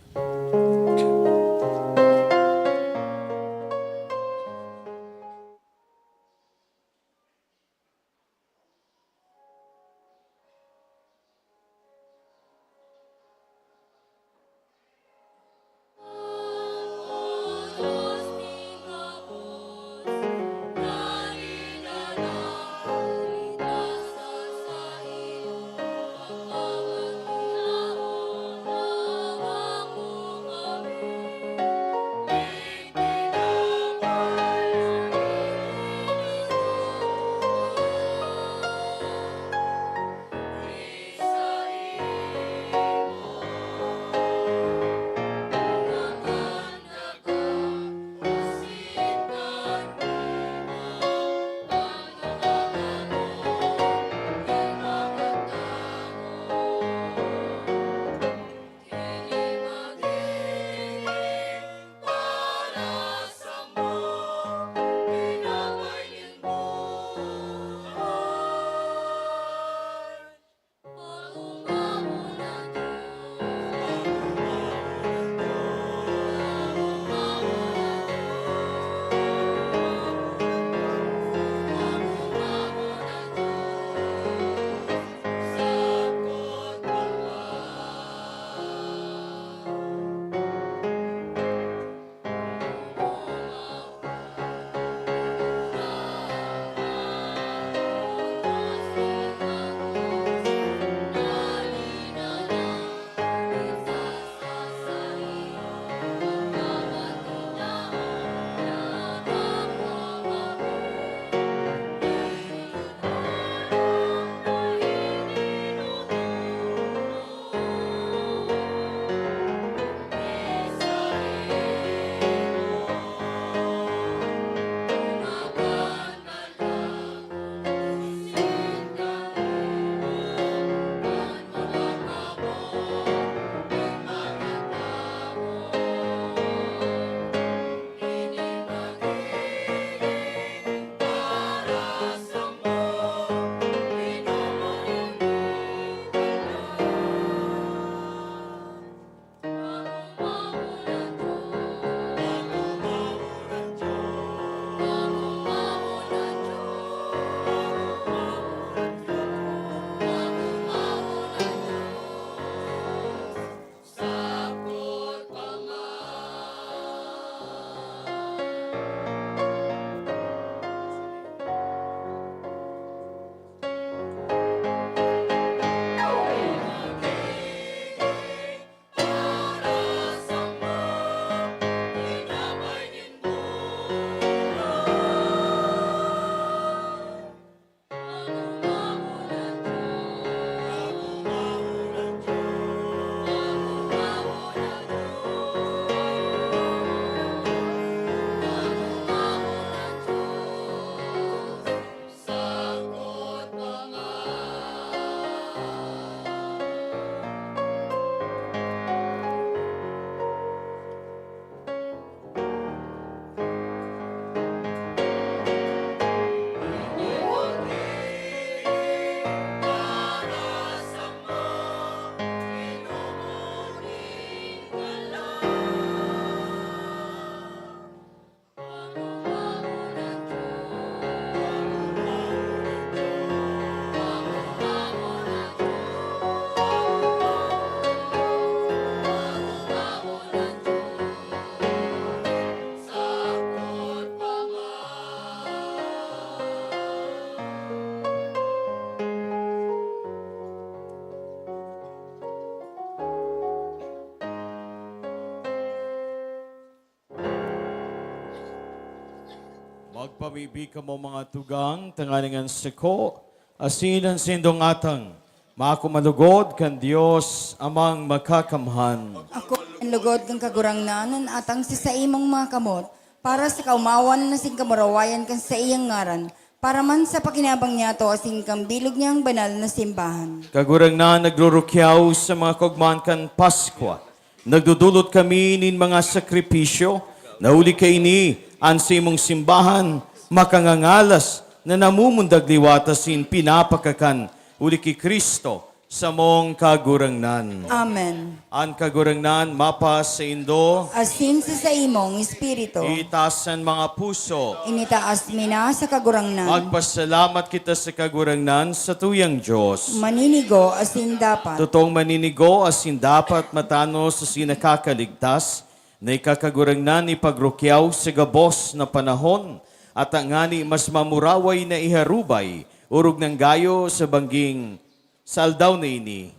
Magpamibi kamo, mga tugang, tanganing an sako asin an saindong atang maako malugod kan Dios Amang Makakamhan. Ako an lugod kan Kagurangnan, an atang sa saimong mga kamot, para sa kaomawan asin kamurawayan kan saiyang ngaran, para man sa pakinabang niyato asin kan bilog niyang banal na simbahan. Kagurangnan, nagrurukyaw sa mga kaogmahan kan Paskwa, nagdodolot kami nin mga sakripisyo, na huli kaini an saimong simbahan makangangalas na namumundag liwat asin pinapakakan, huli ki Cristo, samong Kagurangnan. Amen. An Kagurangnan mapasaindo. Asin sa saimong espiritu. Itaas an mga puso. Initaas mi na sa Kagurangnan. Magpasalamat kita sa Kagurangnan, sa tuyang Dios. Maninigo asin dapat. Totoong maninigo asin dapat, matanos asin nakakaligtas, na ika, Kagurangnan, ipagrukyaw sa gabos na panahon, at ngani mas mamuraway na iharubay, orog nang gayo sa bangging sa aldaw na ini,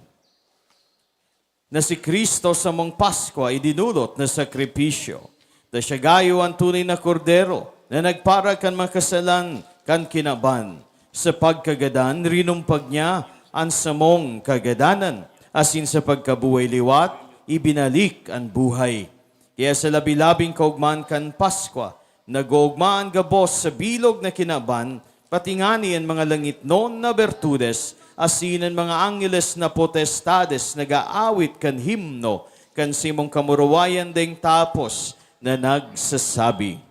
na si Cristo samong Paskwa idinolot na sakripisyo. Ta siya gayo an tunay na Kordero na nagpara kan mga kasalan kan kinaban. Sa pagkagadan, rinumpag niya an samong kagadanan, asin sa pagkabuhay liwat, ibinalik an buhay. Kaya sa labi-labing kaogmahan kan Paskwa, nag-oogma an gabos sa bilog na kinaban, pati ngani an mga langitnon na bertudes, asin an mga angheles na potestades nag-aawit kan himno kan saimong kamurawayan daing tapos na nagsasabi,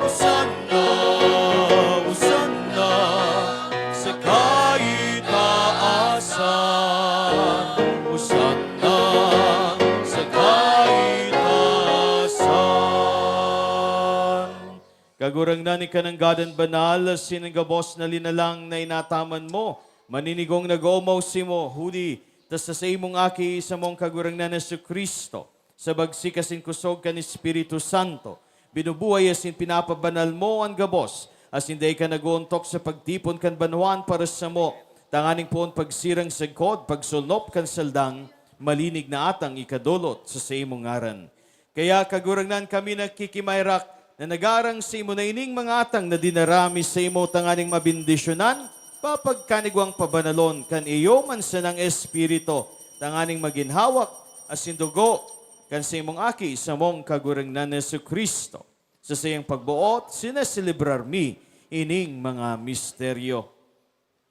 Hosanna, Hosanna sa kaitaasan. Hosanna sa kaitaasan. Kagurangnan, ika nanggad an banal, asin an gabos na linalang na inataman mo, maninigong nag-oomaw saimo, huli ta sa saimong Aki, samong Kagurangnan na Jesu-Cristo, sa bagsik asin kusog kan Espiritu Santo, binubuhay asin pinapabanal mo an gabos, asin dai ka nag-oontok sa pagtipon kan banwaan para samo, tanganing poon pagsirang sagkod, pagsulnop kan saldang malinig na atang ikadolot sa saimong ngaran. Kaya, Kagurangnan, kami nakikimaherak na nagaarang saimo na ining mga atang na dinara mi saimo tanganing mabendisyonan, papagkanigwang pabanalon kan iyo man sanang Espiritu, tanganing magin hawak asin dugo kan saimong Aki, samong Kagurangnan na Jesu-Cristo. Sa saiyang pagboot, sineselebrar mi ining mga misteryo.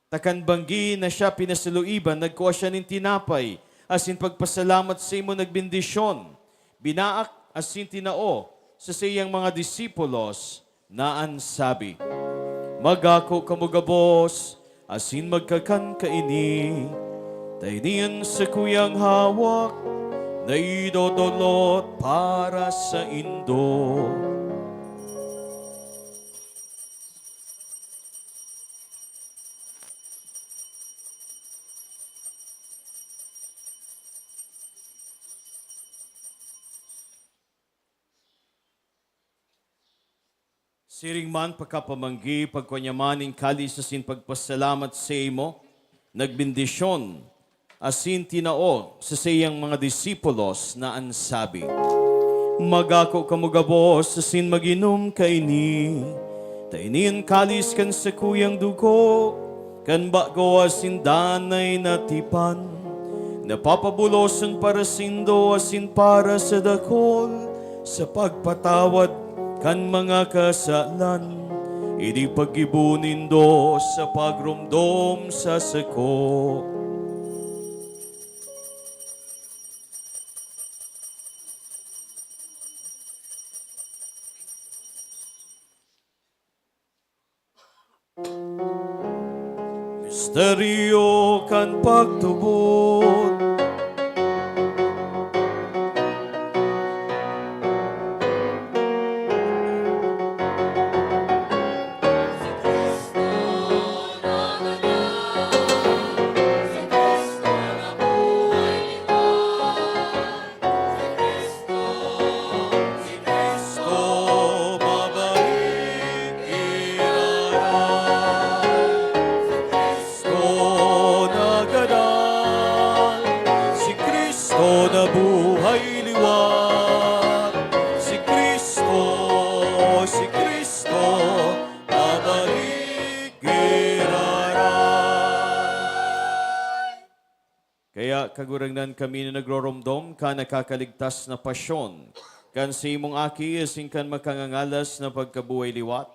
Ta kan banggi na siya pinasaluiban, nagkua siya nin tinapay, asin pagpasalamat saimo, nagbendisyon, binaak, asin tinao sa saiyang mga disipulos, na an sabi, "Magako kamo gabos, asin magkakan kaini, ta ini an sakuyang hawak na idodolot para saindo." Siring man, pakapamanggi, pagkua niya man nin kalis asin pagpasalamat saimo, nagbendisyon, asin tinao sa saiyang mga disipulos na an sabi, "Magako kamo gabos asin mag-inom kaini, ta ini an kalis kan sakuyang dugo kan bago asin danay na tipan, na papabuloson para saindo asin para sa dakul sa pagpatawad kan mga kasalan. Ini paggibo nindo sa pagromdom sa sako." Misteryo kan pagtubod. Cristo, babalik giraray. Si Cristo nagadan, si Cristo nabuhay liwat. Si Cristo, si Cristo, babalik giraray. Kaya, Kagurangnan, kami na nagroromdom kan nakakaligtas na pasyon kan saimong Aki asin kan makangangalas na pagkabuhay liwat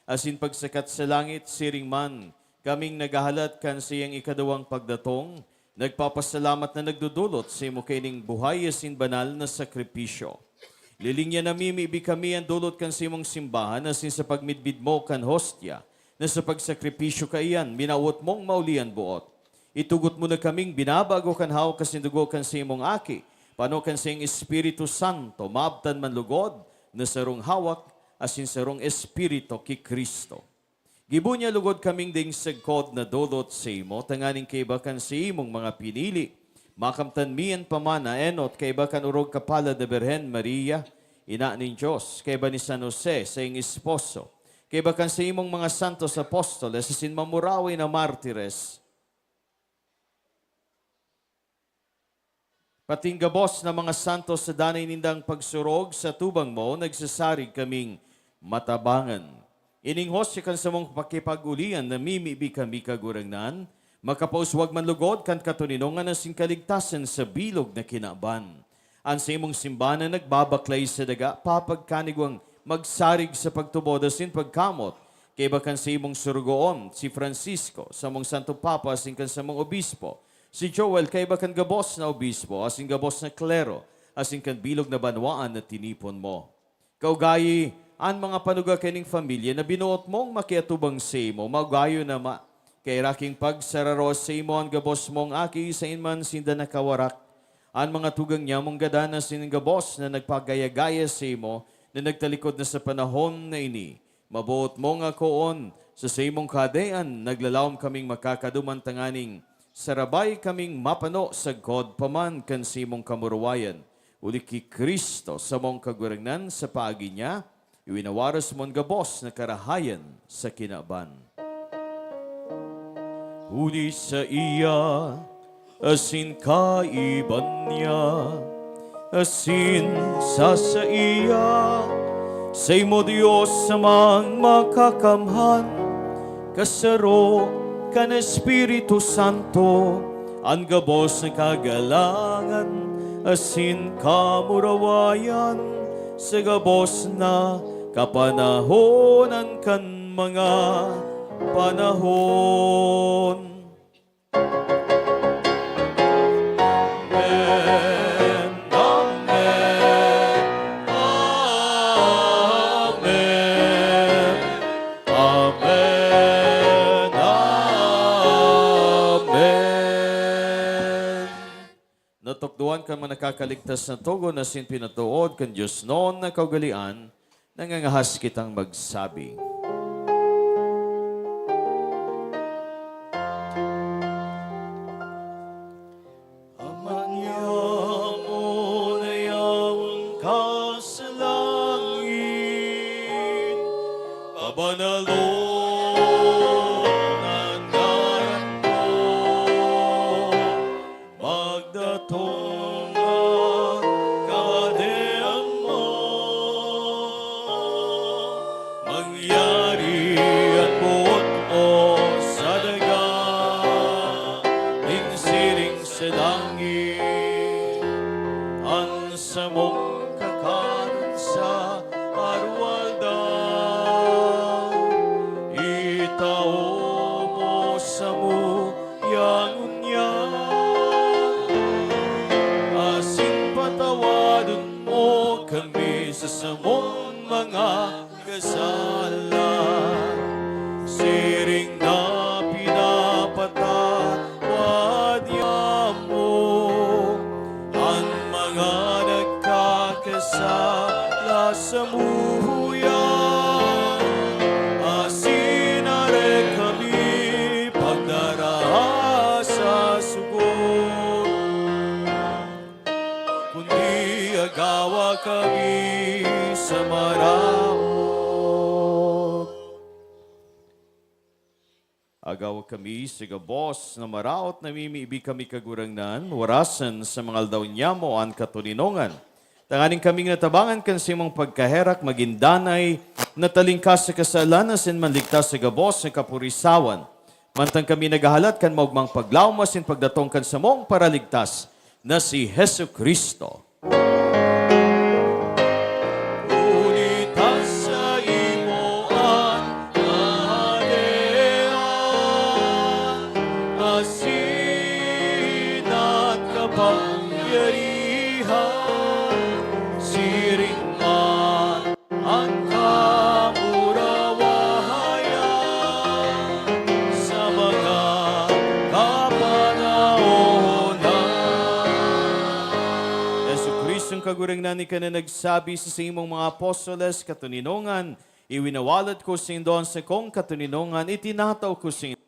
asin pagsakat sa langit, siring man kaming naghahalat kan saiyang ikaduwang pagdatong, nagpapasalamat na nagdodolot saimo kaining buhay asin banal na sakripisyo. Liling niya namimibi kami an dolot kan saimong simbahan asin sa pagmidbid mo kan hostya na sa pagsakripisyo kaiyan, minawot mong mauli an boot. Itugot mo na kaming binabago kan hawak asin dugo kan saimong Aki, pano kan saiyang Espiritu Santo, maabtan man lugod na sarong hawak asin sarong Espiritu ki Cristo. Gibo niya lugod kaming ding sagkod na dolot saimo, tanganing kaiba kan saimong mga pinili, makamtan mi an pamana enot kaiba kan orog kapalad na Birhen Maria, Ina nin Dios, kaiba ni San Jose, saiyang esposo, kaiba kan saimong mga santos apostoles asin mamuraway na martires, pating gabos na mga santos sa danay nindang pagsurog sa tubang mo, nagsasarig kaming matabangan. Ining hostia kan samong pakipag-olian, namimibi kami, Kagurangnan, makapauswag man lugod kan katoninongan asin kaligtasan sa bilog na kinaban. An saimong simbahan na nagbabaklay sa daga, papagkanigwang magsarig sa pagtubod asin pagkamot, kaiba kan saimong surugoon, si Francisco, samong Santo Papa asin kan samong obispo, si Joel, kaiba kan gabos na obispo asin gabos na klero, asin kan bilog na banwaan na tinipon mo. Kaugayi, an mga panuga kaining familya na binoot mong makiatubang saimo, maugayon na ma-, kairaking pagsararo saimo an gabos mong aki, sain man sinda nakawarak. An mga tugang niya mong gadan na sining gabos na nagpagaya-gaya saimo, na nagtalikod na sa panahon na ini, maboot mong akoon, sa saimong Kahadean, naglalawom kaming makakaduman tanganing sarabay kaming mapano sagkod pa man kan saimong kamurawayan, huli ki Cristo, samong Kagurangnan. Sa paagi niya, iwinawaras mo an gabos na karahayan sa kinaban. Huli saiya, asin kaiba niya, asin sa saiya, saimo, Dios Amang Makakamhan, kasaro kan Espiritu Santo, an gabos na kagalangan asin kamurawayan sa gabos na kapanahonan kan mga panahon. Amen. Amen. Amen. Amen. Amen. Natukdoan kan mga nakakaligtas na togon asin pinatood kan Dios non na kaugalean, nangangahas kitang magsabi. Ama niamo na yaon ka sa langit, pabanalon an ngaran mo, magdatong an Kahadean mo, mangyari an boot mo sa daga, ning siring sa langit. An samong kakanon sa aroaldaw, itao mo samo yan ngunyan, asin patawadon mo kami sa samong mga kasalan, siring na pinapatawad samuya, asin arek kami pagdaraha sa sugot, kundi agawa kami sa maraot. Agawa kami sa gabos na maraot, namimibi kami, Kagurangnan, warasan sa mga aldaw nyamo an katoninongan, tanganing kaming natabangan kan saimong pagkaherak, magin danay, natalingkas sa kasalan, asin manligtas sa gabos na kapurisawan. Mantang kami naghahalat kan maogmang paglaom asin pagdatong kan samong Paraligtas na si Jesu-Cristo. Huli ta saimo an kahadean, asin an kapangyarihan, siring man an kamurawayan sa mga kapanahonan. Jesu-Cristong Kagurangnan, ika na nagsabi sa saimong mga apostoles, "Katoninongan, iwinawalat ko saindo an sakong katoninongan, itinataw ko saindo."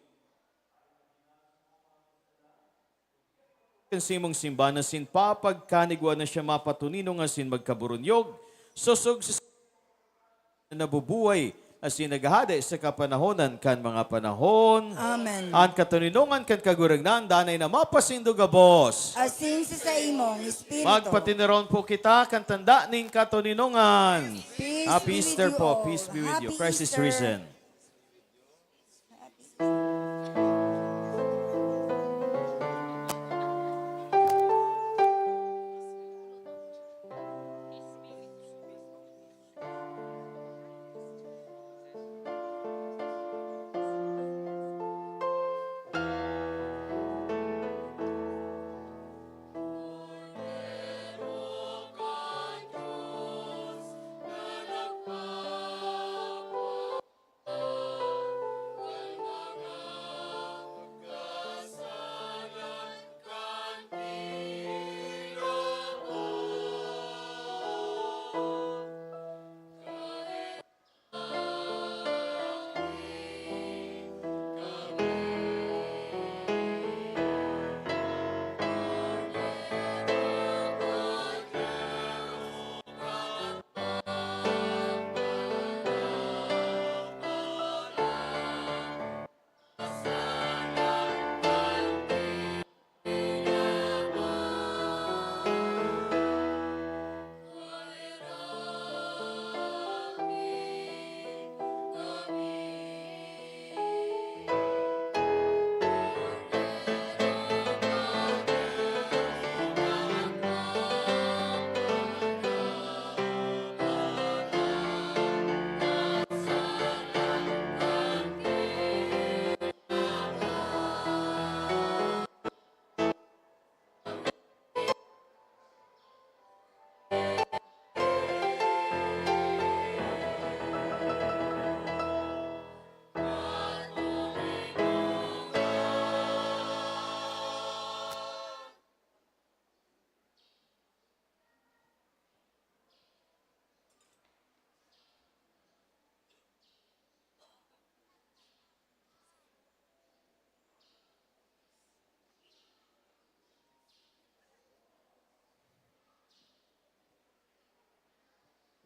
Kan saimong simbahan asin papagkanigwa na siya mapatoninong asin magkaburunyog, sosog sa nabubuhay asin naghahade sa kapanahonan kan mga panahon. Amen. An katoninongan kan Kagurangnan danay na mapasaindo gabos. Asin sa saimong espiritu. Magpatinirawon po kita kan tanda nin katoninongan. Peace Happy be Easter with you po. All. Peace be with you. Happy Christ is Easter. Risen.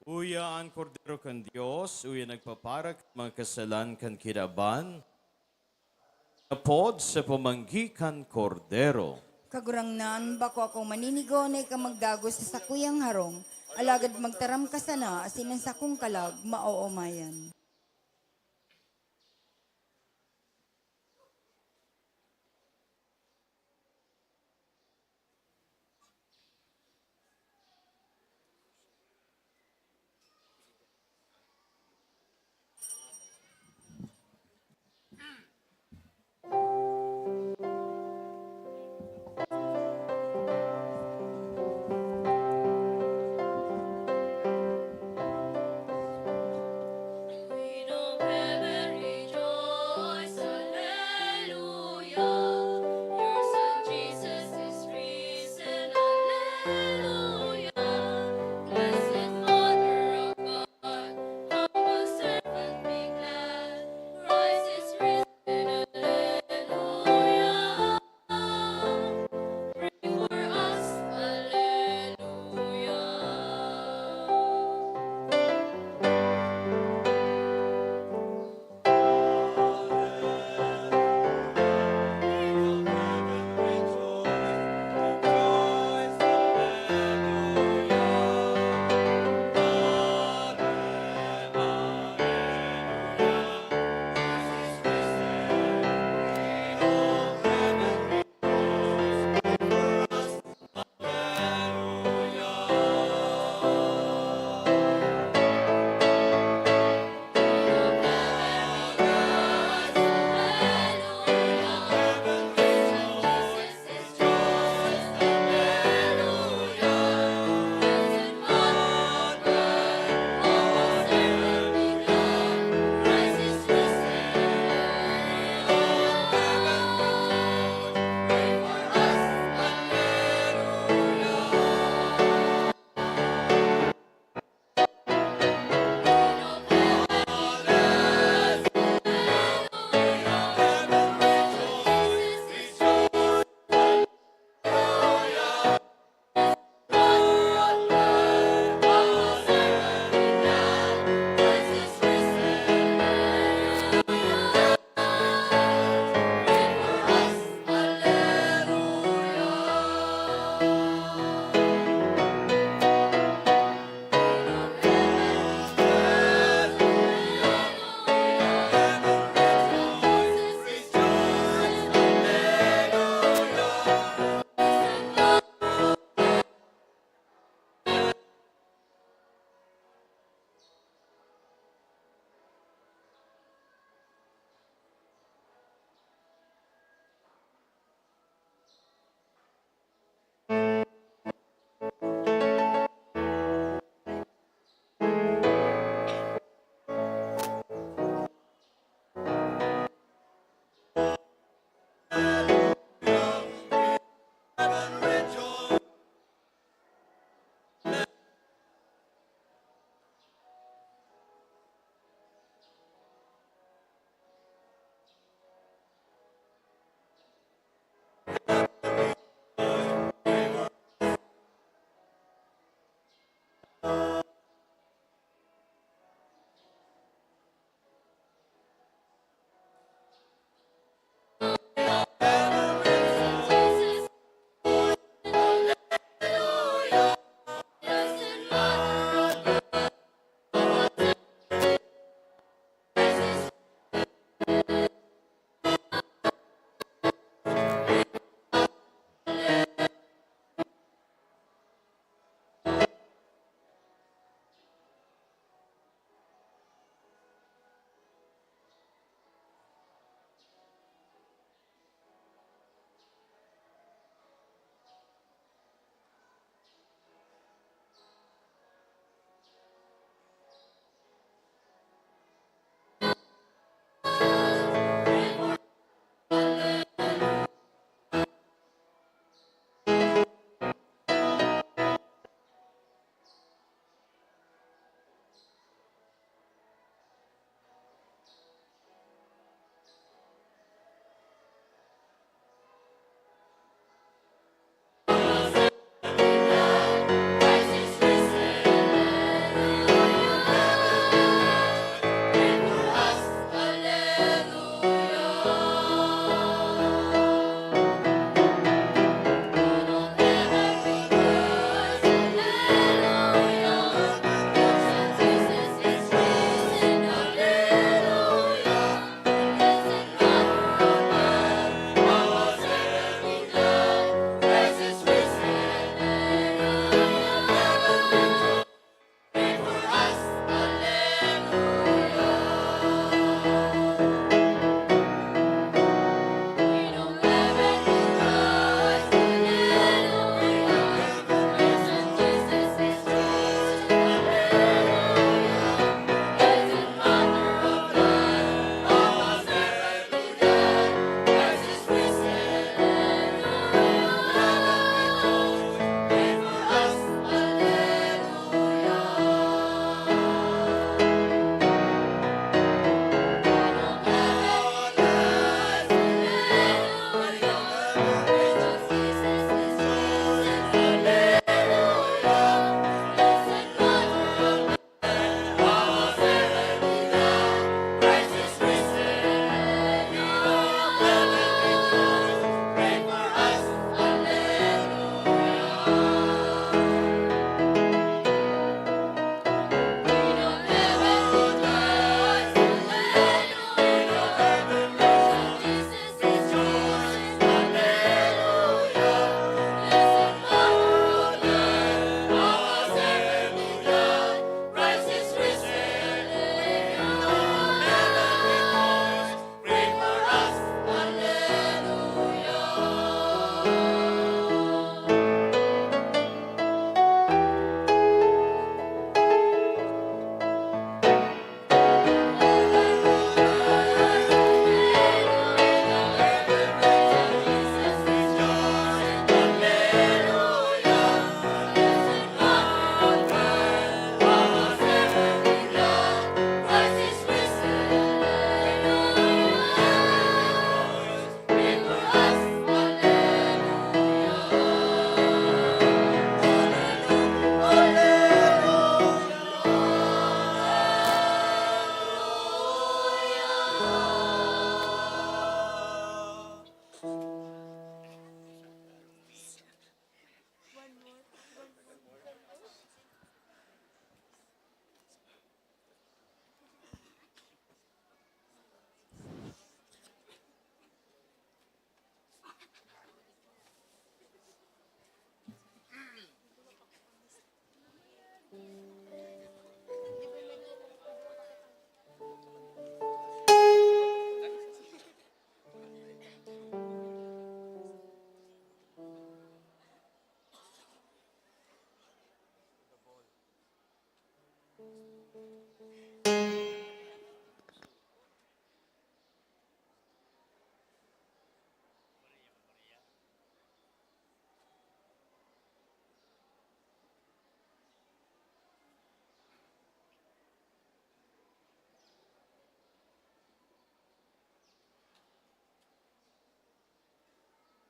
Uya an Kordero kan Dios, uya nagpapara kan mga kasalan kan kinaban, napod sa pamanggi kan Kordero. Kagurangnan, bako akong maninigo na ika magdagos sa sakuyang harong, alagad magtaram ka sana asin an sakong kalag maoomayan.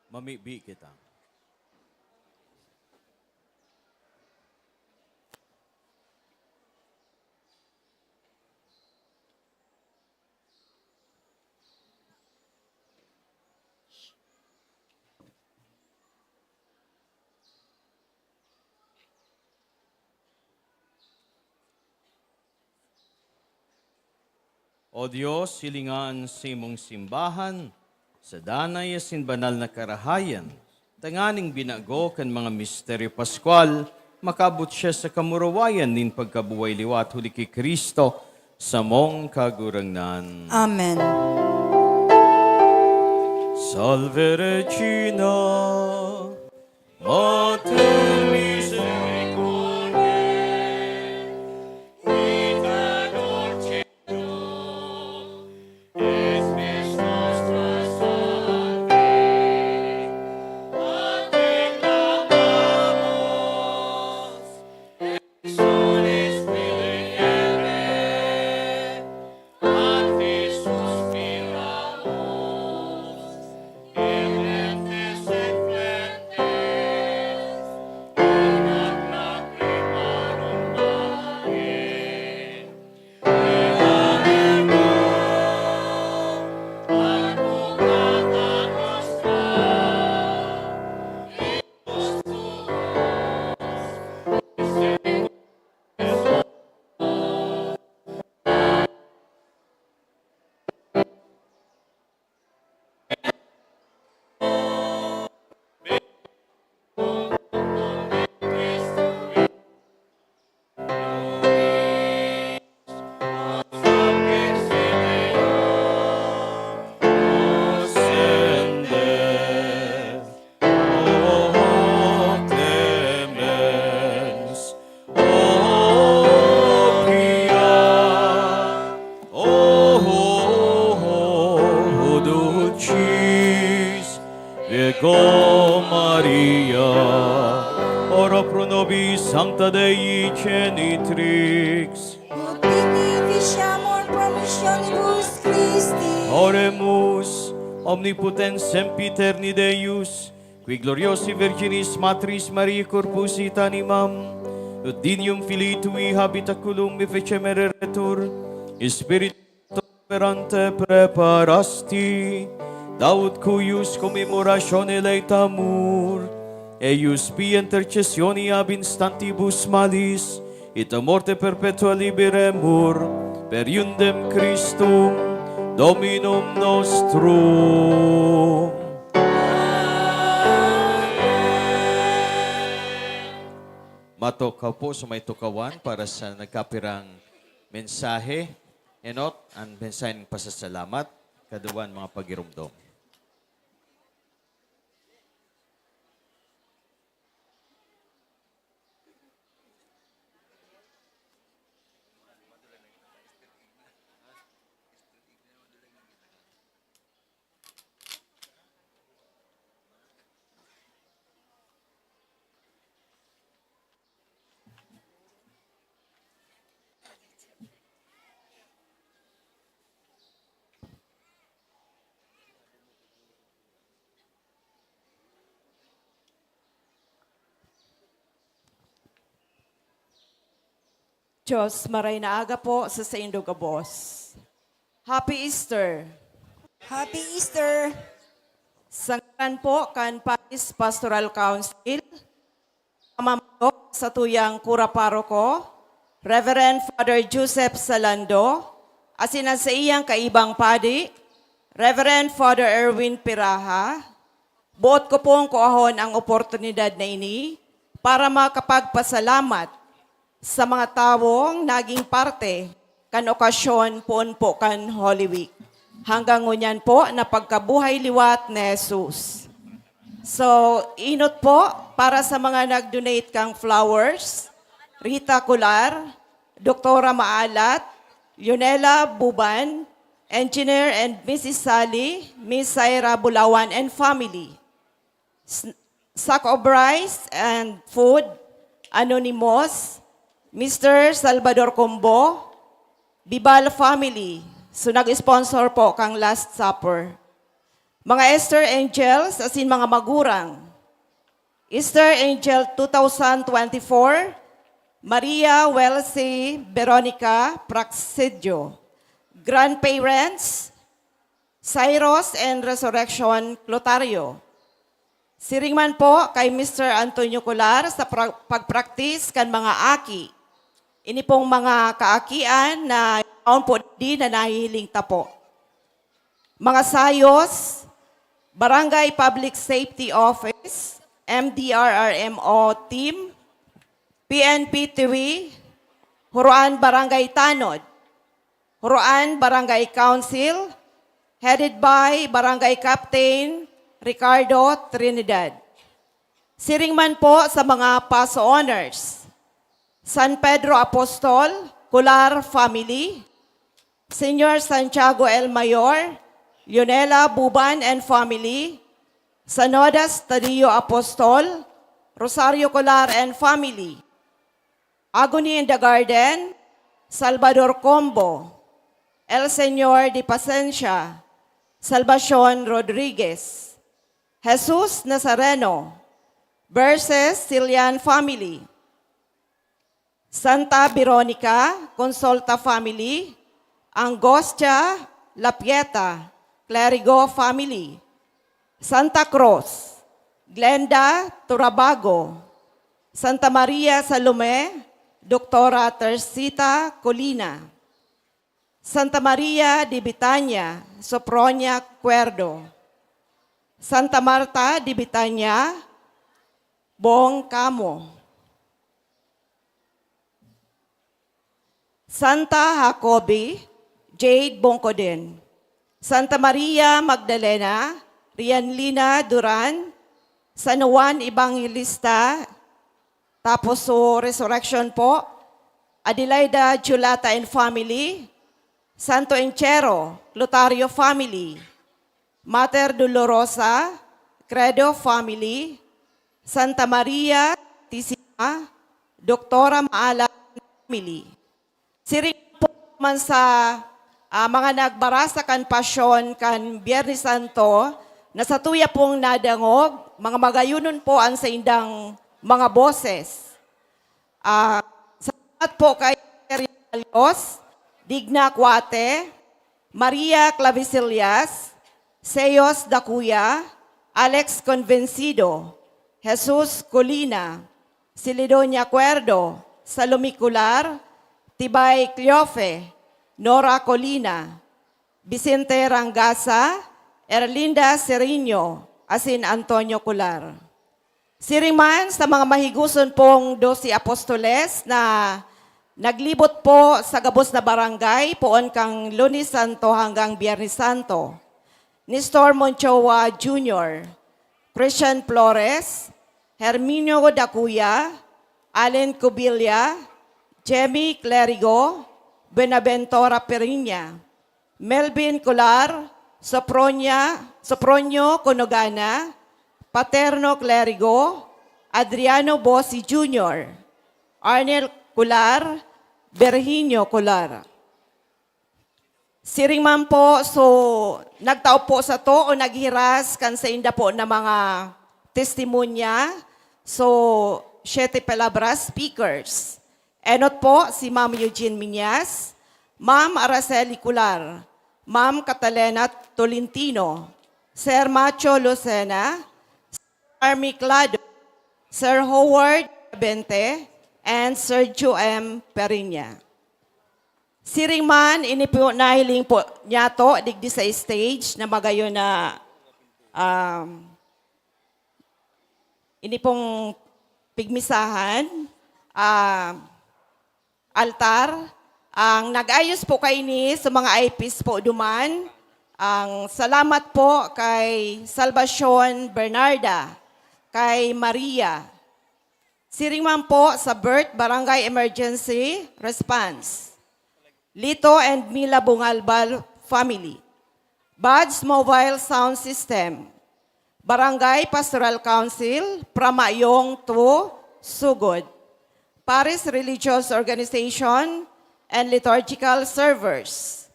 Mamibi kita. O Dios, hilinga an simong simbahan sa danay asin banal na karahayan, tanganing binago kan mga misteryo paskwal, makaabot siya sa kamurawayan nin pagkabuhay liwat huli ki Cristo, samong Kagurangnan. Amen. Salve Regina, Mater misericordiae, vita dulcedo, spes nostra salve, a te clamamus, exules filii Hevae, a ti suspiramus, in entes inflentes, in ad lacrimarum Dei. Ea ego, advocata nostra, eis tuos, misericordiae Sende, O clemens, O pia, O dulcis Virgo Maria, ora pro nobis sancta Dei Genitrix. Ut digni ficiamur promissionibus Christi. Oremus, Omnipotens Sempiterni Deus, qui gloriosi Virginis Matris Mariae corpus et animam, ut dignum Filii Tui habitaculum effacem ereretur, Spiritu Operante preparasti, Daut cuius cum immolationem laetamur, eius pia intercessione ab instantibus malis, ita morte perpetua liberemur, per iundem Christum Dominum nostrum. Matukaw po sa may tukawan para sa nagkapirang mensahe. Enot, an mensahe nin pasasalamat, kaduan mga pagiromdom. Diyos, maray na aga po sa saindo gabos. Happy Easter! Happy Easter! Sa ngaran po kan Parish Pastoral Council, pamamayo sa tuyang kura paroko, Reverend Father Joseph Salando, asin an saiyang kaibang padi, Reverend Father Erwin Piraha, boot ko pong kuahon ang oportunidad na ini para makapagpasalamat sa mga tawong naging parte kan okasyon poon po kan Holy Week. Hanggang ngunyan po na pagkabuhay liwat ni Jesus. So, inot po para sa mga nag-donate kang flowers, Rita Colar, Doktora Maalat, Leonela Buban, Engineer and Missus Sally, Miss Saira Bulawan and family. S-, Sack of Rice and Food, Anonymous, Mister Salvador Combo, Bibal family. So, nag-sponsor po kang Last Supper. Mga Easter Angels, asin mga magurang. Easter Angel two thousand twenty-four, Maria Welsi Veronica Praxedio. Grandparents, Cyrus and Resurrection Clotario. Siring man po kay Mister Antonio Colar sa pra-, pagpraktis kan mga aki. Ini pong mga kaakian na yaon po di na nahihiling ta po. Mga sayos, Barangay Public Safety Office, M D R R M O team, P N P T V, Huroan Barangay Tanod, Huroan Barangay Council, headed by Barangay Captain Ricardo Trinidad. Siring man po sa mga Paso Honors, San Pedro Apostol, Colar family, Señor Santiago El Mayor, Leonela Buban and family, Sanodas Tadeo Apostol, Rosario Colar and family, Agony in the Garden, Salvador Combo, El Señor de Pacencia, Salvacion Rodriguez, Jesus Nazareno, versus Silian family, Santa Veronica, Consulta family, Angostia, Lapieta, Clerigo family, Santa Cruz, Glenda Turabago, Santa Maria Salome, Doktora Tersita Colina, Santa Maria de Betania, Sophronia Cuerdo, Santa Marta de Betania, Bong Camo, Santa Jacobi, Jade Bongcoden, Santa Maria Magdalena, Rianlina Duran, San Juan Evangelista, tapos so Resurrection po, Adelaida Julata and family, Santo Enchero, Clotario family, Mater Dolorosa, Credo family, Santa Maria Santisima, Doktora Maala family. Siring po man sa, ah, mga nagbarasa kan pasyon kan Biyernes Santo, na satuya pong nadangog, mga magayonon po an saindang mga boses. Ah, salamat po kay Terialios, Digna Cuate, Maria Clavisillas, Seos Dacuya, Alex Convencido, Jesus Colina, Celidonia Cuerdo, Salome Cular, Tibay Cleofe, Nora Colina, Vicente Rangasa, Erlinda Serino, asin Antonio Cular. Siring man sa mga mahigoson pong doce apostoles na naglibot po sa gabos na barangay poon kan Lunes Santo hanggang Biyernes Santo, Nestor Monchoa Junior, Christian Flores, Herminio Dacuya, Allen Cubilla, Jemmy Clerigo, Buenaventura Periña, Melvin Colar, Sopronia, Sopronio Conogana, Paterno Clerigo, Adriano Bosi Junior, Arnel Colar, Virginio Colar. Siring man po, so, nagtao po sato o naghiras kan sainda po na mga testimonya. So, siete palabras speakers. Enot po si Ma'am Eugene Miñas, Ma'am Araceli Cular, Ma'am Catalina Tolentino, Sir Macho Lucena, Sir Army Clado, Sir Howard Bente, and Sir Joem Periña. Siring man, ini po nahiling po niyato digdi sa stage na magayon na, um, ini pong pigmisahan, ah, altar. Ang nag-ayos po kaini sa mga I Ps po duman. Ang salamat po kay Salvacion Bernarda, kay Maria, Siring man po sa Birth Barangay Emergency Response, Lito and Mila Bungalbal family. Buds Mobile Sound System, Barangay Pastoral Council, Pramayong two, Sugod, Parish Religious Organization and Liturgical Servers,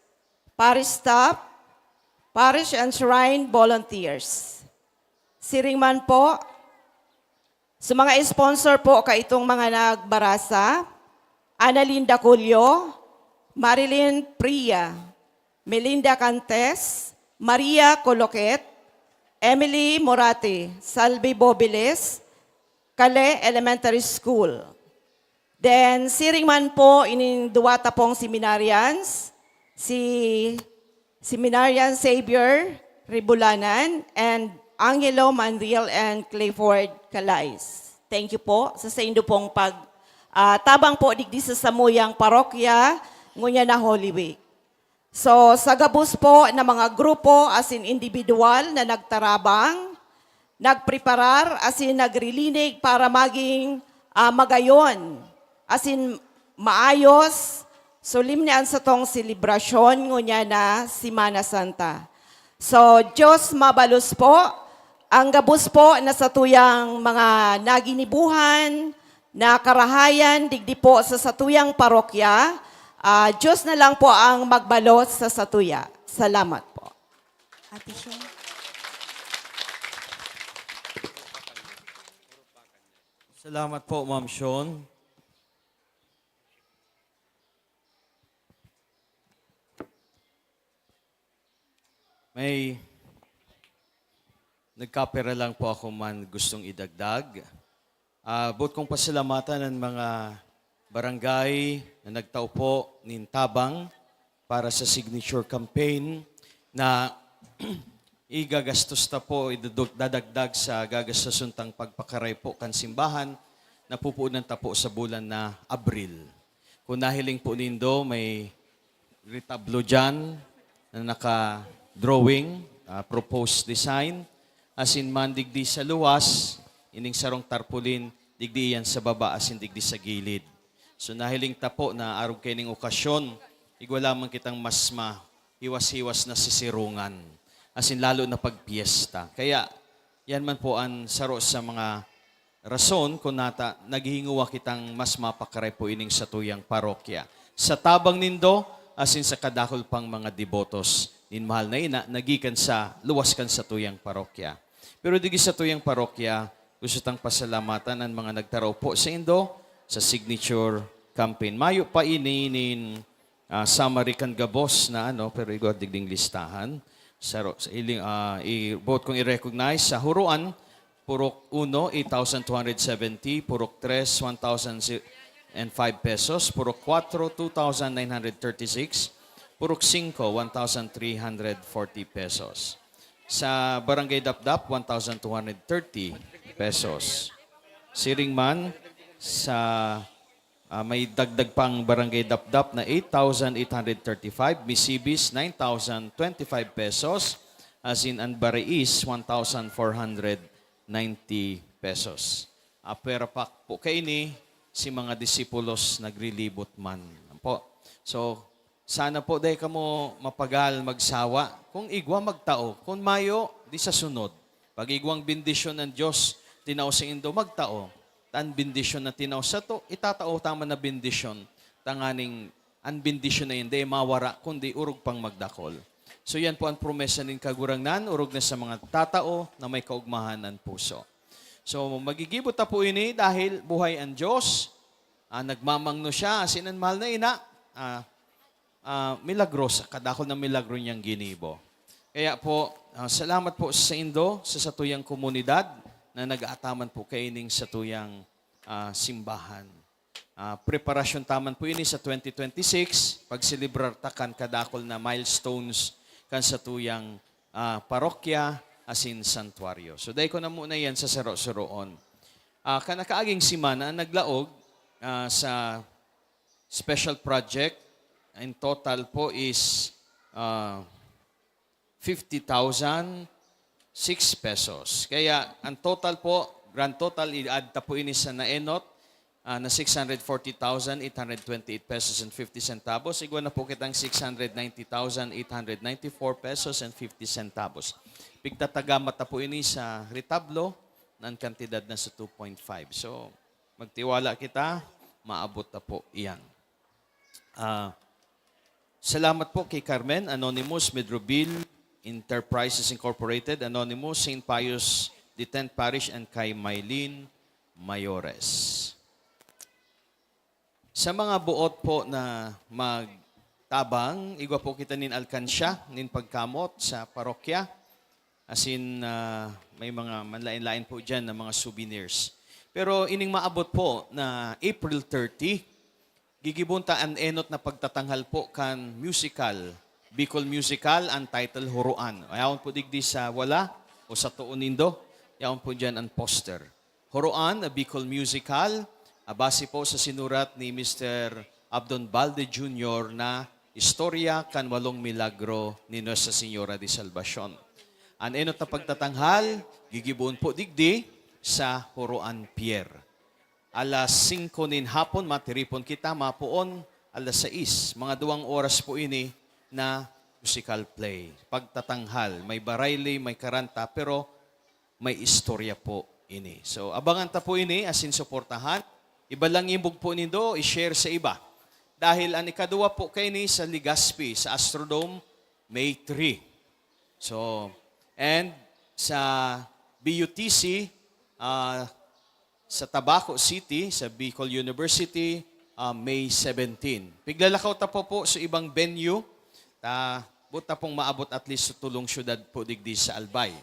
Parish Staff, Parish and Shrine Volunteers. Siring man po, sa mga sponsor po kaitong mga nagbarasa, Analinda Culio, Marilyn Priya, Melinda Cantes, Maria Coloquet, Emily Morate, Salvi Bobiles, Kale Elementary School. Then, siring man po ining duwa ta pong seminarians, si Seminarian Xavier Ribulanan and Angelo Manriel and Clifford Calais. Thank you po sa saindo pong pag, ah, tabang po digdi sa samuyang parokya, ngunyan na Holy Week. So, sa gabos po na mga grupo asin individual na nagtarabang, nagpreparar asin nagrilinig para maging, ah, magayon asin maayos, solemne an satong selebrasyon ngunyan na Semana Santa. So, Diyos mabalos po, ang gabos po na satuyang mga naginibuhan, na karahayan digdi po sa satuyang parokya, ah, Diyos na lang po ang magbalos sa satuya. Salamat po. Ate Sheng. Salamat po, Ma'am Sean. May nagkapira lang po ako man gustong idagdag. Ah, boot kong pasalamatan ang mga barangay na nagtao po nin tabang para sa signature campaign na igagastos ta po, idadagdag sa gagastoson tang pagpakaray po kan simbahan na pupunan ta po sa bulan na Abril. Kung nahiling po nindo, may retablo dyan na naka-drawing, ah, proposed design. Asin man digdi sa luwas, ining sarong tarpaulin, digdi iyan sa baba asin digdi sa gilid. So nahiling ta po na arog kaining okasyon, igwa lamang kitang mas mahiwas-hiwas na sisirungan. Asin lalo na pag piyesta. Kaya yan man po an saro sa mga rason kun nata naghihinguwa kitang mas mapakaray po ining satuyang parokya. Sa tabang nindo, asin sa kadakul pang mga debotos nin mahal na ina, nagikan sa luwas kan satuyang parokya. Pero digdi satuyang parokya, gusto tang pasalamatan an mga nagtaraw po saindo sa signature campaign. Mayo pa ini nin ah, summary kan gabos na ano, pero igwa digding listahan. Saro, sa iling, ah, i-, boot kong i-recognize sa Huroan, Purok uno, eight thousand two hundred seventy, Purok tres, one thousand and five pesos, Purok kuwatro, two thousand nine hundred thirty-six, Purok singko, one thousand three hundred forty pesos. Sa Barangay Dapdap, one thousand two hundred thirty pesos. Siring man sa Ah, may dagdag pang Barangay Dapdap na eight thousand eight hundred thirty-five, Misibis nine thousand twenty-five pesos, asin an Barais one thousand four hundred ninety pesos. Ah, pwera pa po kaini si mga disipulos naglilibot man. Ampo. So, sana po dai kamo mapagal magsawa. Kung igwa, magtao. Kung mayo, di sa sunod. Pag igwang bendisyon ng Diyos, tinao sa indo, magtao. An bendisyon na tinao sato, itatao ta man na bendisyon, tanganing an bendisyon na yan, dai mawara, kundi orog pang magdakol. So yan po ang promesa nin Kagurangnan, orog na sa mga tatao na may kaugmahan an puso. So magigibo ta po ini dahil buhay ang Diyos, ah, nagmamangno siya, asin an mahal na ina, ah, ah, milagrosa, kadakul na milagro niyang ginibo. Kaya po, ah, salamat po sa indo, sa satuyang komunidad na nag-aataman po kaining satuyang, ah, simbahan. Ah, preparasyon ta man po ini sa twenty twenty-six, pagselebrar ta kan kadakul na milestones kan satuyang, ah, parokya asin santuaryo. So, dai ko na muna yan sa saro-saroon. Ah, kan nakaaging semana, ang naglaog, ah, sa special project, in total po is, ah, fifty thousand six pesos. Kaya ang total po, grand total, i-add ta po ini sa naenot, ah, na six hundred forty thousand eight hundred twenty-eight pesos and fifty centavos. Igwa na po kitang six hundred ninety thousand eight hundred ninety-four pesos and fifty centavos. Pigtatagamat na po ini sa retablo, na an kantidad na sa two point five. So, magtiwala kita, maabot na po iyan. Ah, salamat po kay Carmen, Anonymous, Medroville Enterprises Incorporated, Anonymous, Saint Pius the tenth Parish, and kay Mylene Mayores. Sa mga buot po na magtabang, igwa po kita nin alkansya, nin pagkamot sa parokya. Asin, ah, may mga manlain-lain po diyan na mga souvenirs. Pero ining maabot po na April thirty, gigibon ta an enot na pagtatanghal po kan musical, Bicol Musical, an title Huroan. Yaon po digdi sa wala o sa tuon nindo, yaon po diyan an poster. Huroan, a Bicol Musical, a base po sa sinurat ni Mister Abdon Balde Junior na Istorya kan Walong Milagro ni Nuestra Señora de Salvacion. An enot na pagtatanghal, gigibohon po digdi sa Huroan Pier. Alas singko nin hapon, matiripon kita, mapoon, alas sais. Mga duwang oras po ini na musical play. Pagtatanghal, may barayli, may karanta, pero may istorya po ini. So, abangan ta po ini, asin suportahan. Ibalaingog po nindo, i-share sa iba. Dahil an ikaduwa po kaini sa Legazpi, sa Astrodome, May three. So, and sa B U T C, ah, sa Tabaco City, sa Bicol University, ah, May seventeen. Piglalakaw ta po po sa ibang venue, ta, buta pong maabot at least sa tulong syudad po digdi sa Albay.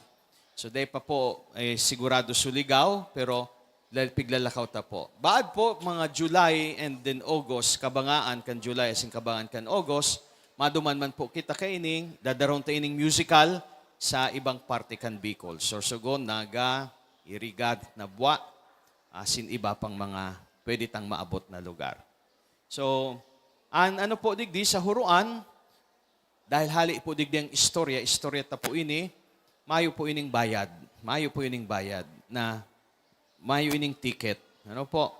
So, dai pa po, eh, sigurado Surigao, pero dahil piglalakaw ta po. Baad po, mga July and then August, kabangaan kan July asin kabangaan kan August, maduman man po kita kaining, dadarahon ta ining musical sa ibang parte kan Bicol. Sorsogon, Naga, Iriga, Nabua, asin iba pang mga pwede tang maabot na lugar. So, an ano po digdi sa Huroan, dahil hali po digdi ang istorya, istorya ta po ini, mayo po ining bayad. Mayo po ining bayad na mayo ining ticket. Ano po?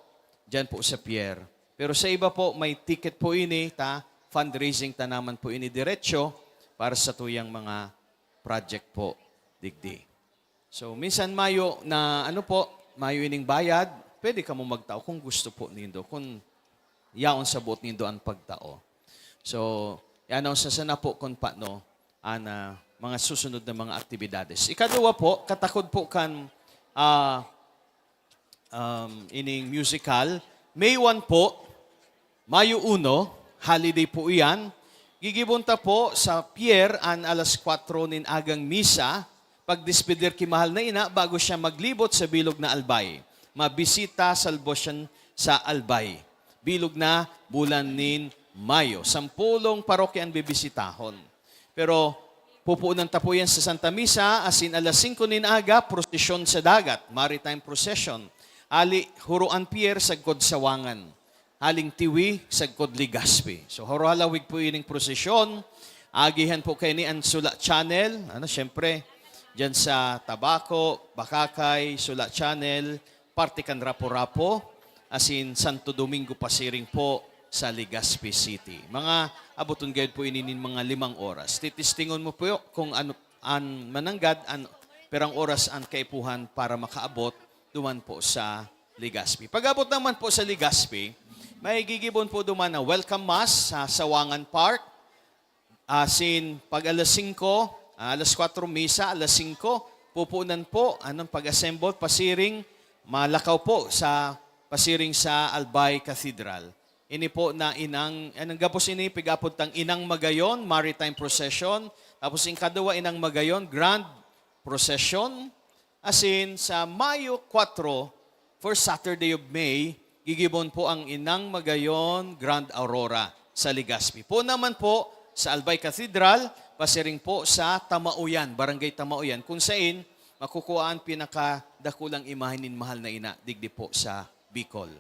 Diyan po sa pier. Pero sa iba po, may ticket po ini, ta fundraising ta naman po ini diretso para sa tuyang mga project po digdi. So, minsan mayo na, ano po, mayo ining bayad, pwede kamo magtao kung gusto po nindo, kung yaon sa buot nindo an pagtao. So, i-announce na sana po kung paano an, ah, mga susunod na mga aktibidades. Ikaduwa po, katakod po kan, ah, um, ining musical. May one po, Mayo uno, holiday po iyan. Gigibon ta po sa pier an alas kwatro nin agang misa. Pagdespedir ki mahal na ina bago siya maglibot sa bilog na Albay. Mabisita salbosyon sa Albay. Bilog na bulan nin Mayo. Sampolong parokya an bibisitahon. Pero pupunan ta po yan sa Santa Misa, asin alas singko nin aga, prosesyon sa dagat, maritime procession. Ali, Huroan Pier, sagkod Sawangan. Haling Tiwi, sagkod Legazpi. So, haro halawig po ining prosesyon. Agihan po kaini an Sula Channel. Ano, syempre, dyan sa Tabaco, Bacacay, Sula Channel, parte kan Rapu-Rapu, asin Santo Domingo pasiring po sa Legazpi City. Mga aboton gayud po ini nin mga limang oras. Titistingon mo po kung ano an mananggad, an pirang oras an kaipuhan para makaabot duman po sa Legazpi. Pag-abot naman po sa Legazpi, may gigibon po duman na welcome mass sa Sawangan Park. Asin pag alas singko, ah, alas kwatro misa, alas singko, pupunan po, anong pag-assemble, pasiring, malakaw po sa pasiring sa Albay Cathedral. Ini po na inang, anong gabos ini, pig-apod tang Inang Magayon, Maritime Procession. Tapos ikaduwa, Inang Magayon, Grand Procession. Asin sa Mayo kwatro, first Saturday of May, gigibon po ang Inang Magayon Grand Aurora sa Legazpi. Po naman po sa Albay Cathedral, pasiring po sa Tamaoyan, Barangay Tamaoyan, kung sain makukuha an pinakadakulang imahen nin Mahal na Ina digdi po sa Bicol.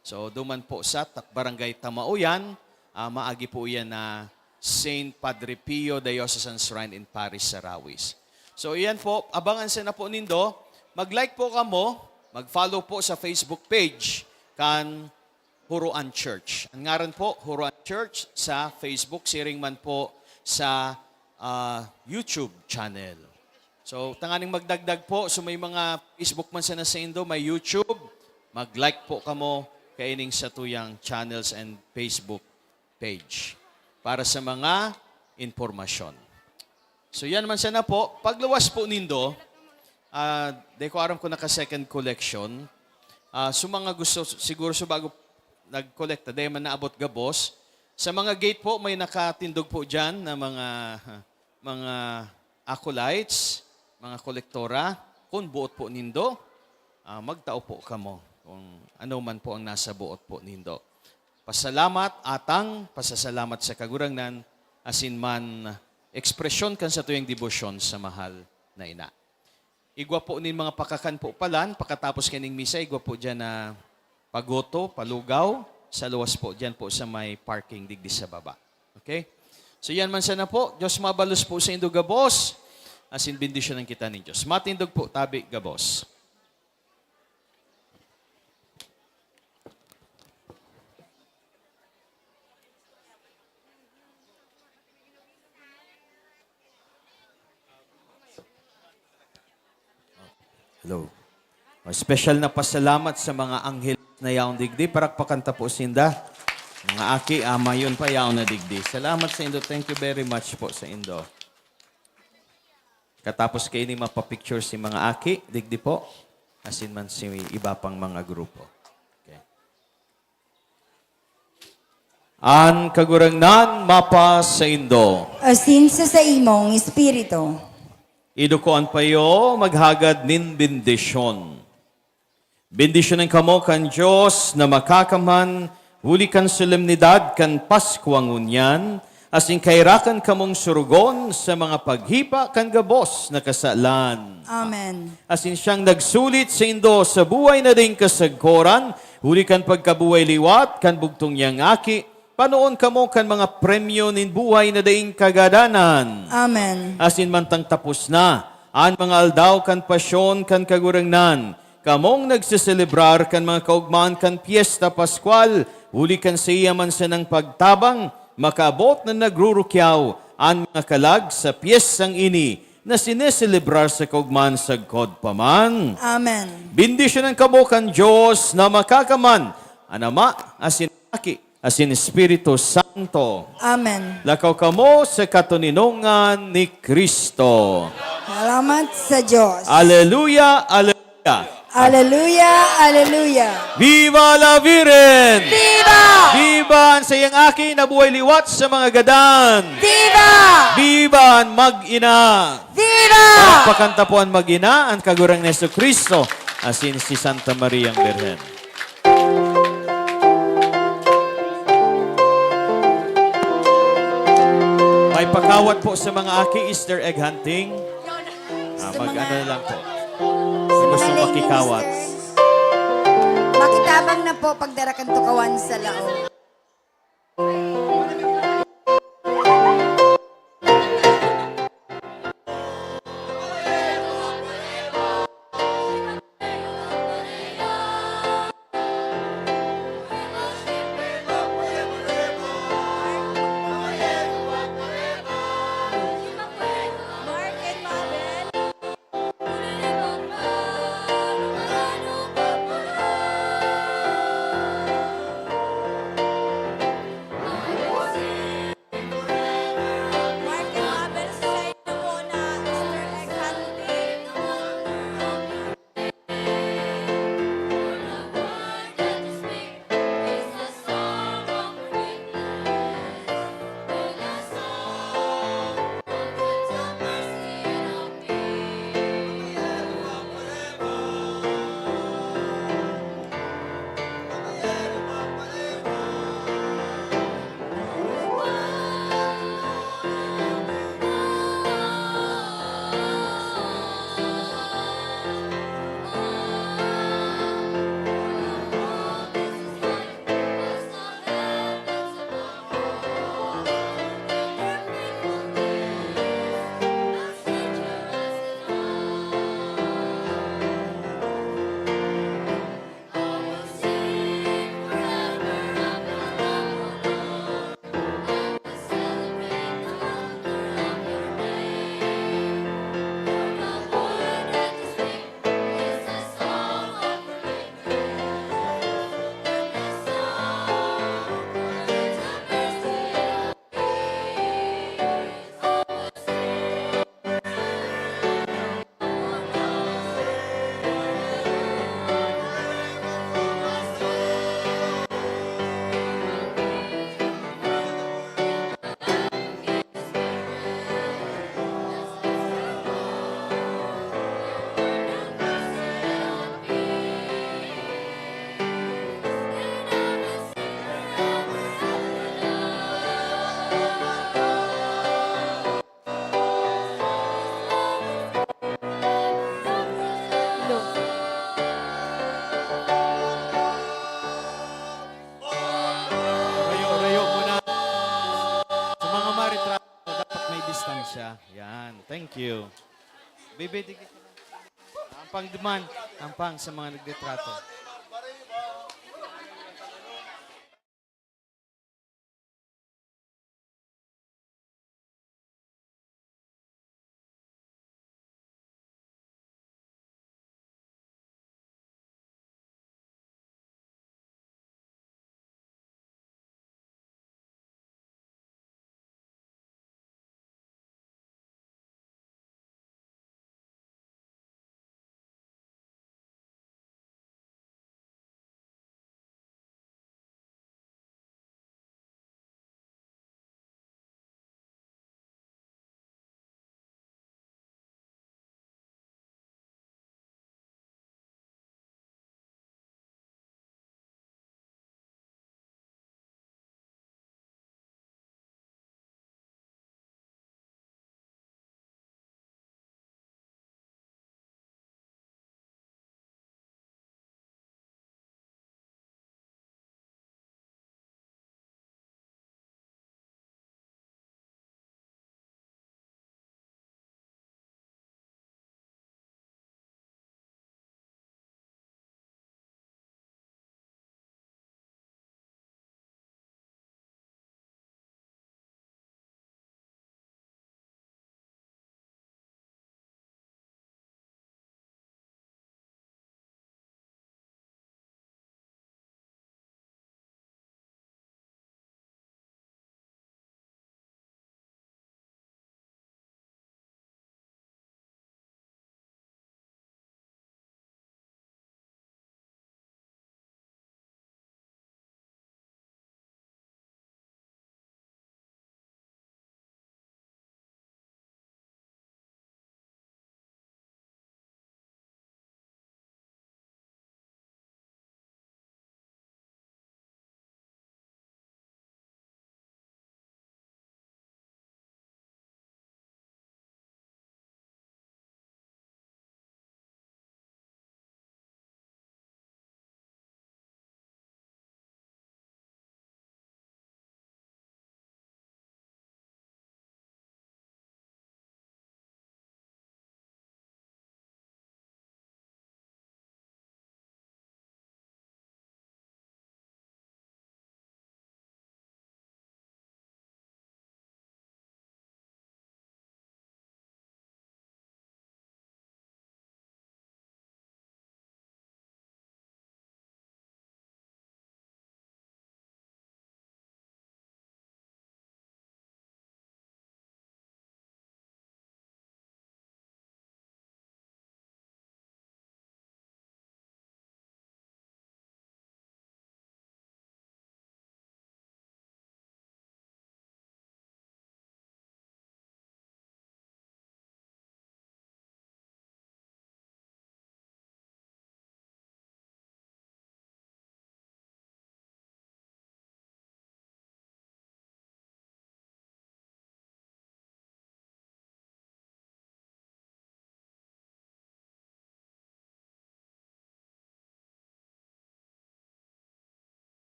So, duman po sa Ta-, Barangay Tamaoyan, ah, maagi po iyan na Saint Padre Pio Diocesan Shrine and Parish sa Rawis. So, iyan po, abangan sana po nindo. Mag-like po kamo, mag-follow po sa Facebook page kan Huroan Church. An ngaran po, Huroan Church sa Facebook, siring man po sa, ah, YouTube channel. So, tanganing magdagdag po, so may mga Facebook man sana saindo, may YouTube, mag-like po kamo kaining satuyang channels and Facebook page para sa mga impormasyon. So, yan man sana po. Pagluwas po nindo, ah, di ko aram kung naka-second collection. Ah, so, mga gusto, siguro sa bago nagkolekta, di man naabot gabos. Sa mga gate po, may nakatindog po dyan na mga, mga acolytes, mga kolektora. Kung buot po nindo, ah, magtao po kamo kung ano man po ang nasa buot po nindo. Pasalamat, atang pasasalamat sa Kagurangnan, asin man ekspresyon kan satuyang debosyon sa mahal na ina. Igwa po nin mga pakakan po palan, pakatapos kaning misa, igwa po dyan na pagoto, palugaw, sa luwas po dyan po sa may parking digdi sa baba. Okay? So yan man sana po, Diyos mabalos po saindo gabos, asin bendisyonan kita nin Diyos. Matindog po, tabi gabos. Hello. Special na pasalamat sa mga anghel na yaon digdi. Parakpakan ta po sinda. Mga aki, ama, yun pa yaon na digdi. Salamat saindo. Thank you very much po saindo. Katapos kaini, mapapicture si mga aki, digdi po. Asin man si iba pang mga grupo. Okay. An Kagurangnan mapasaindo. Asin sa saimong espiritu. Iduko an payo, maghagad nin bendisyon. Bendisyonan kamo kan Dios na Makakaman, huli kan solemnidad kan Paskwa ngunyan, asin kairakan kamong sorogon sa mga paghipa kan gabos na kasalan. Amen. Asin siyang nagsulit saindo sa buhay na daing kasagkoran, huli kan pagkabuhay liwat kan bugtong niyang Aki, panoon kamo kan mga premyo nin buhay na daing kagadanan. Amen. Asin mantang tapos na an mga aldaw kan pasyon kan Kagurangnan, kamong nagseselebrar kan mga kaugmaan kan Pyesta Paskwal, huli kan saiya man sanang pagtabang, makaabot na nagrurukyaw an mga kalag sa pyestang ini na sineselebrar sa kaugmaan sagkod pa man. Amen. Bendisyonan kamo kan Dios na Makakaman, an Ama, asin Aki, asin Espiritu Santo. Amen. Lakaw kamo sa katoninongan ni Cristo. Salamat sa Dios. Aleluya, aleluya. Aleluya, aleluya. Viva la Virgen! Viva! Viva an saiyang Aki na buhay liwat sa mga gadan! Viva! Viva an mag-ina! Viva! Palakpakan ta po an mag-ina, an Kagurangnan Jesu-Cristo, asin si Santa Mariang Birhen. May pakawat po sa mga aki, Easter egg hunting. Ah, mag-ano na lang po. Sa gustong makikawat. Makitabang na po pagdara kan tukawan sa laog. Siya. Yan. Thank you. Baby, dikit ka lang. Ampang duman. Ampang sa mga nagretrato.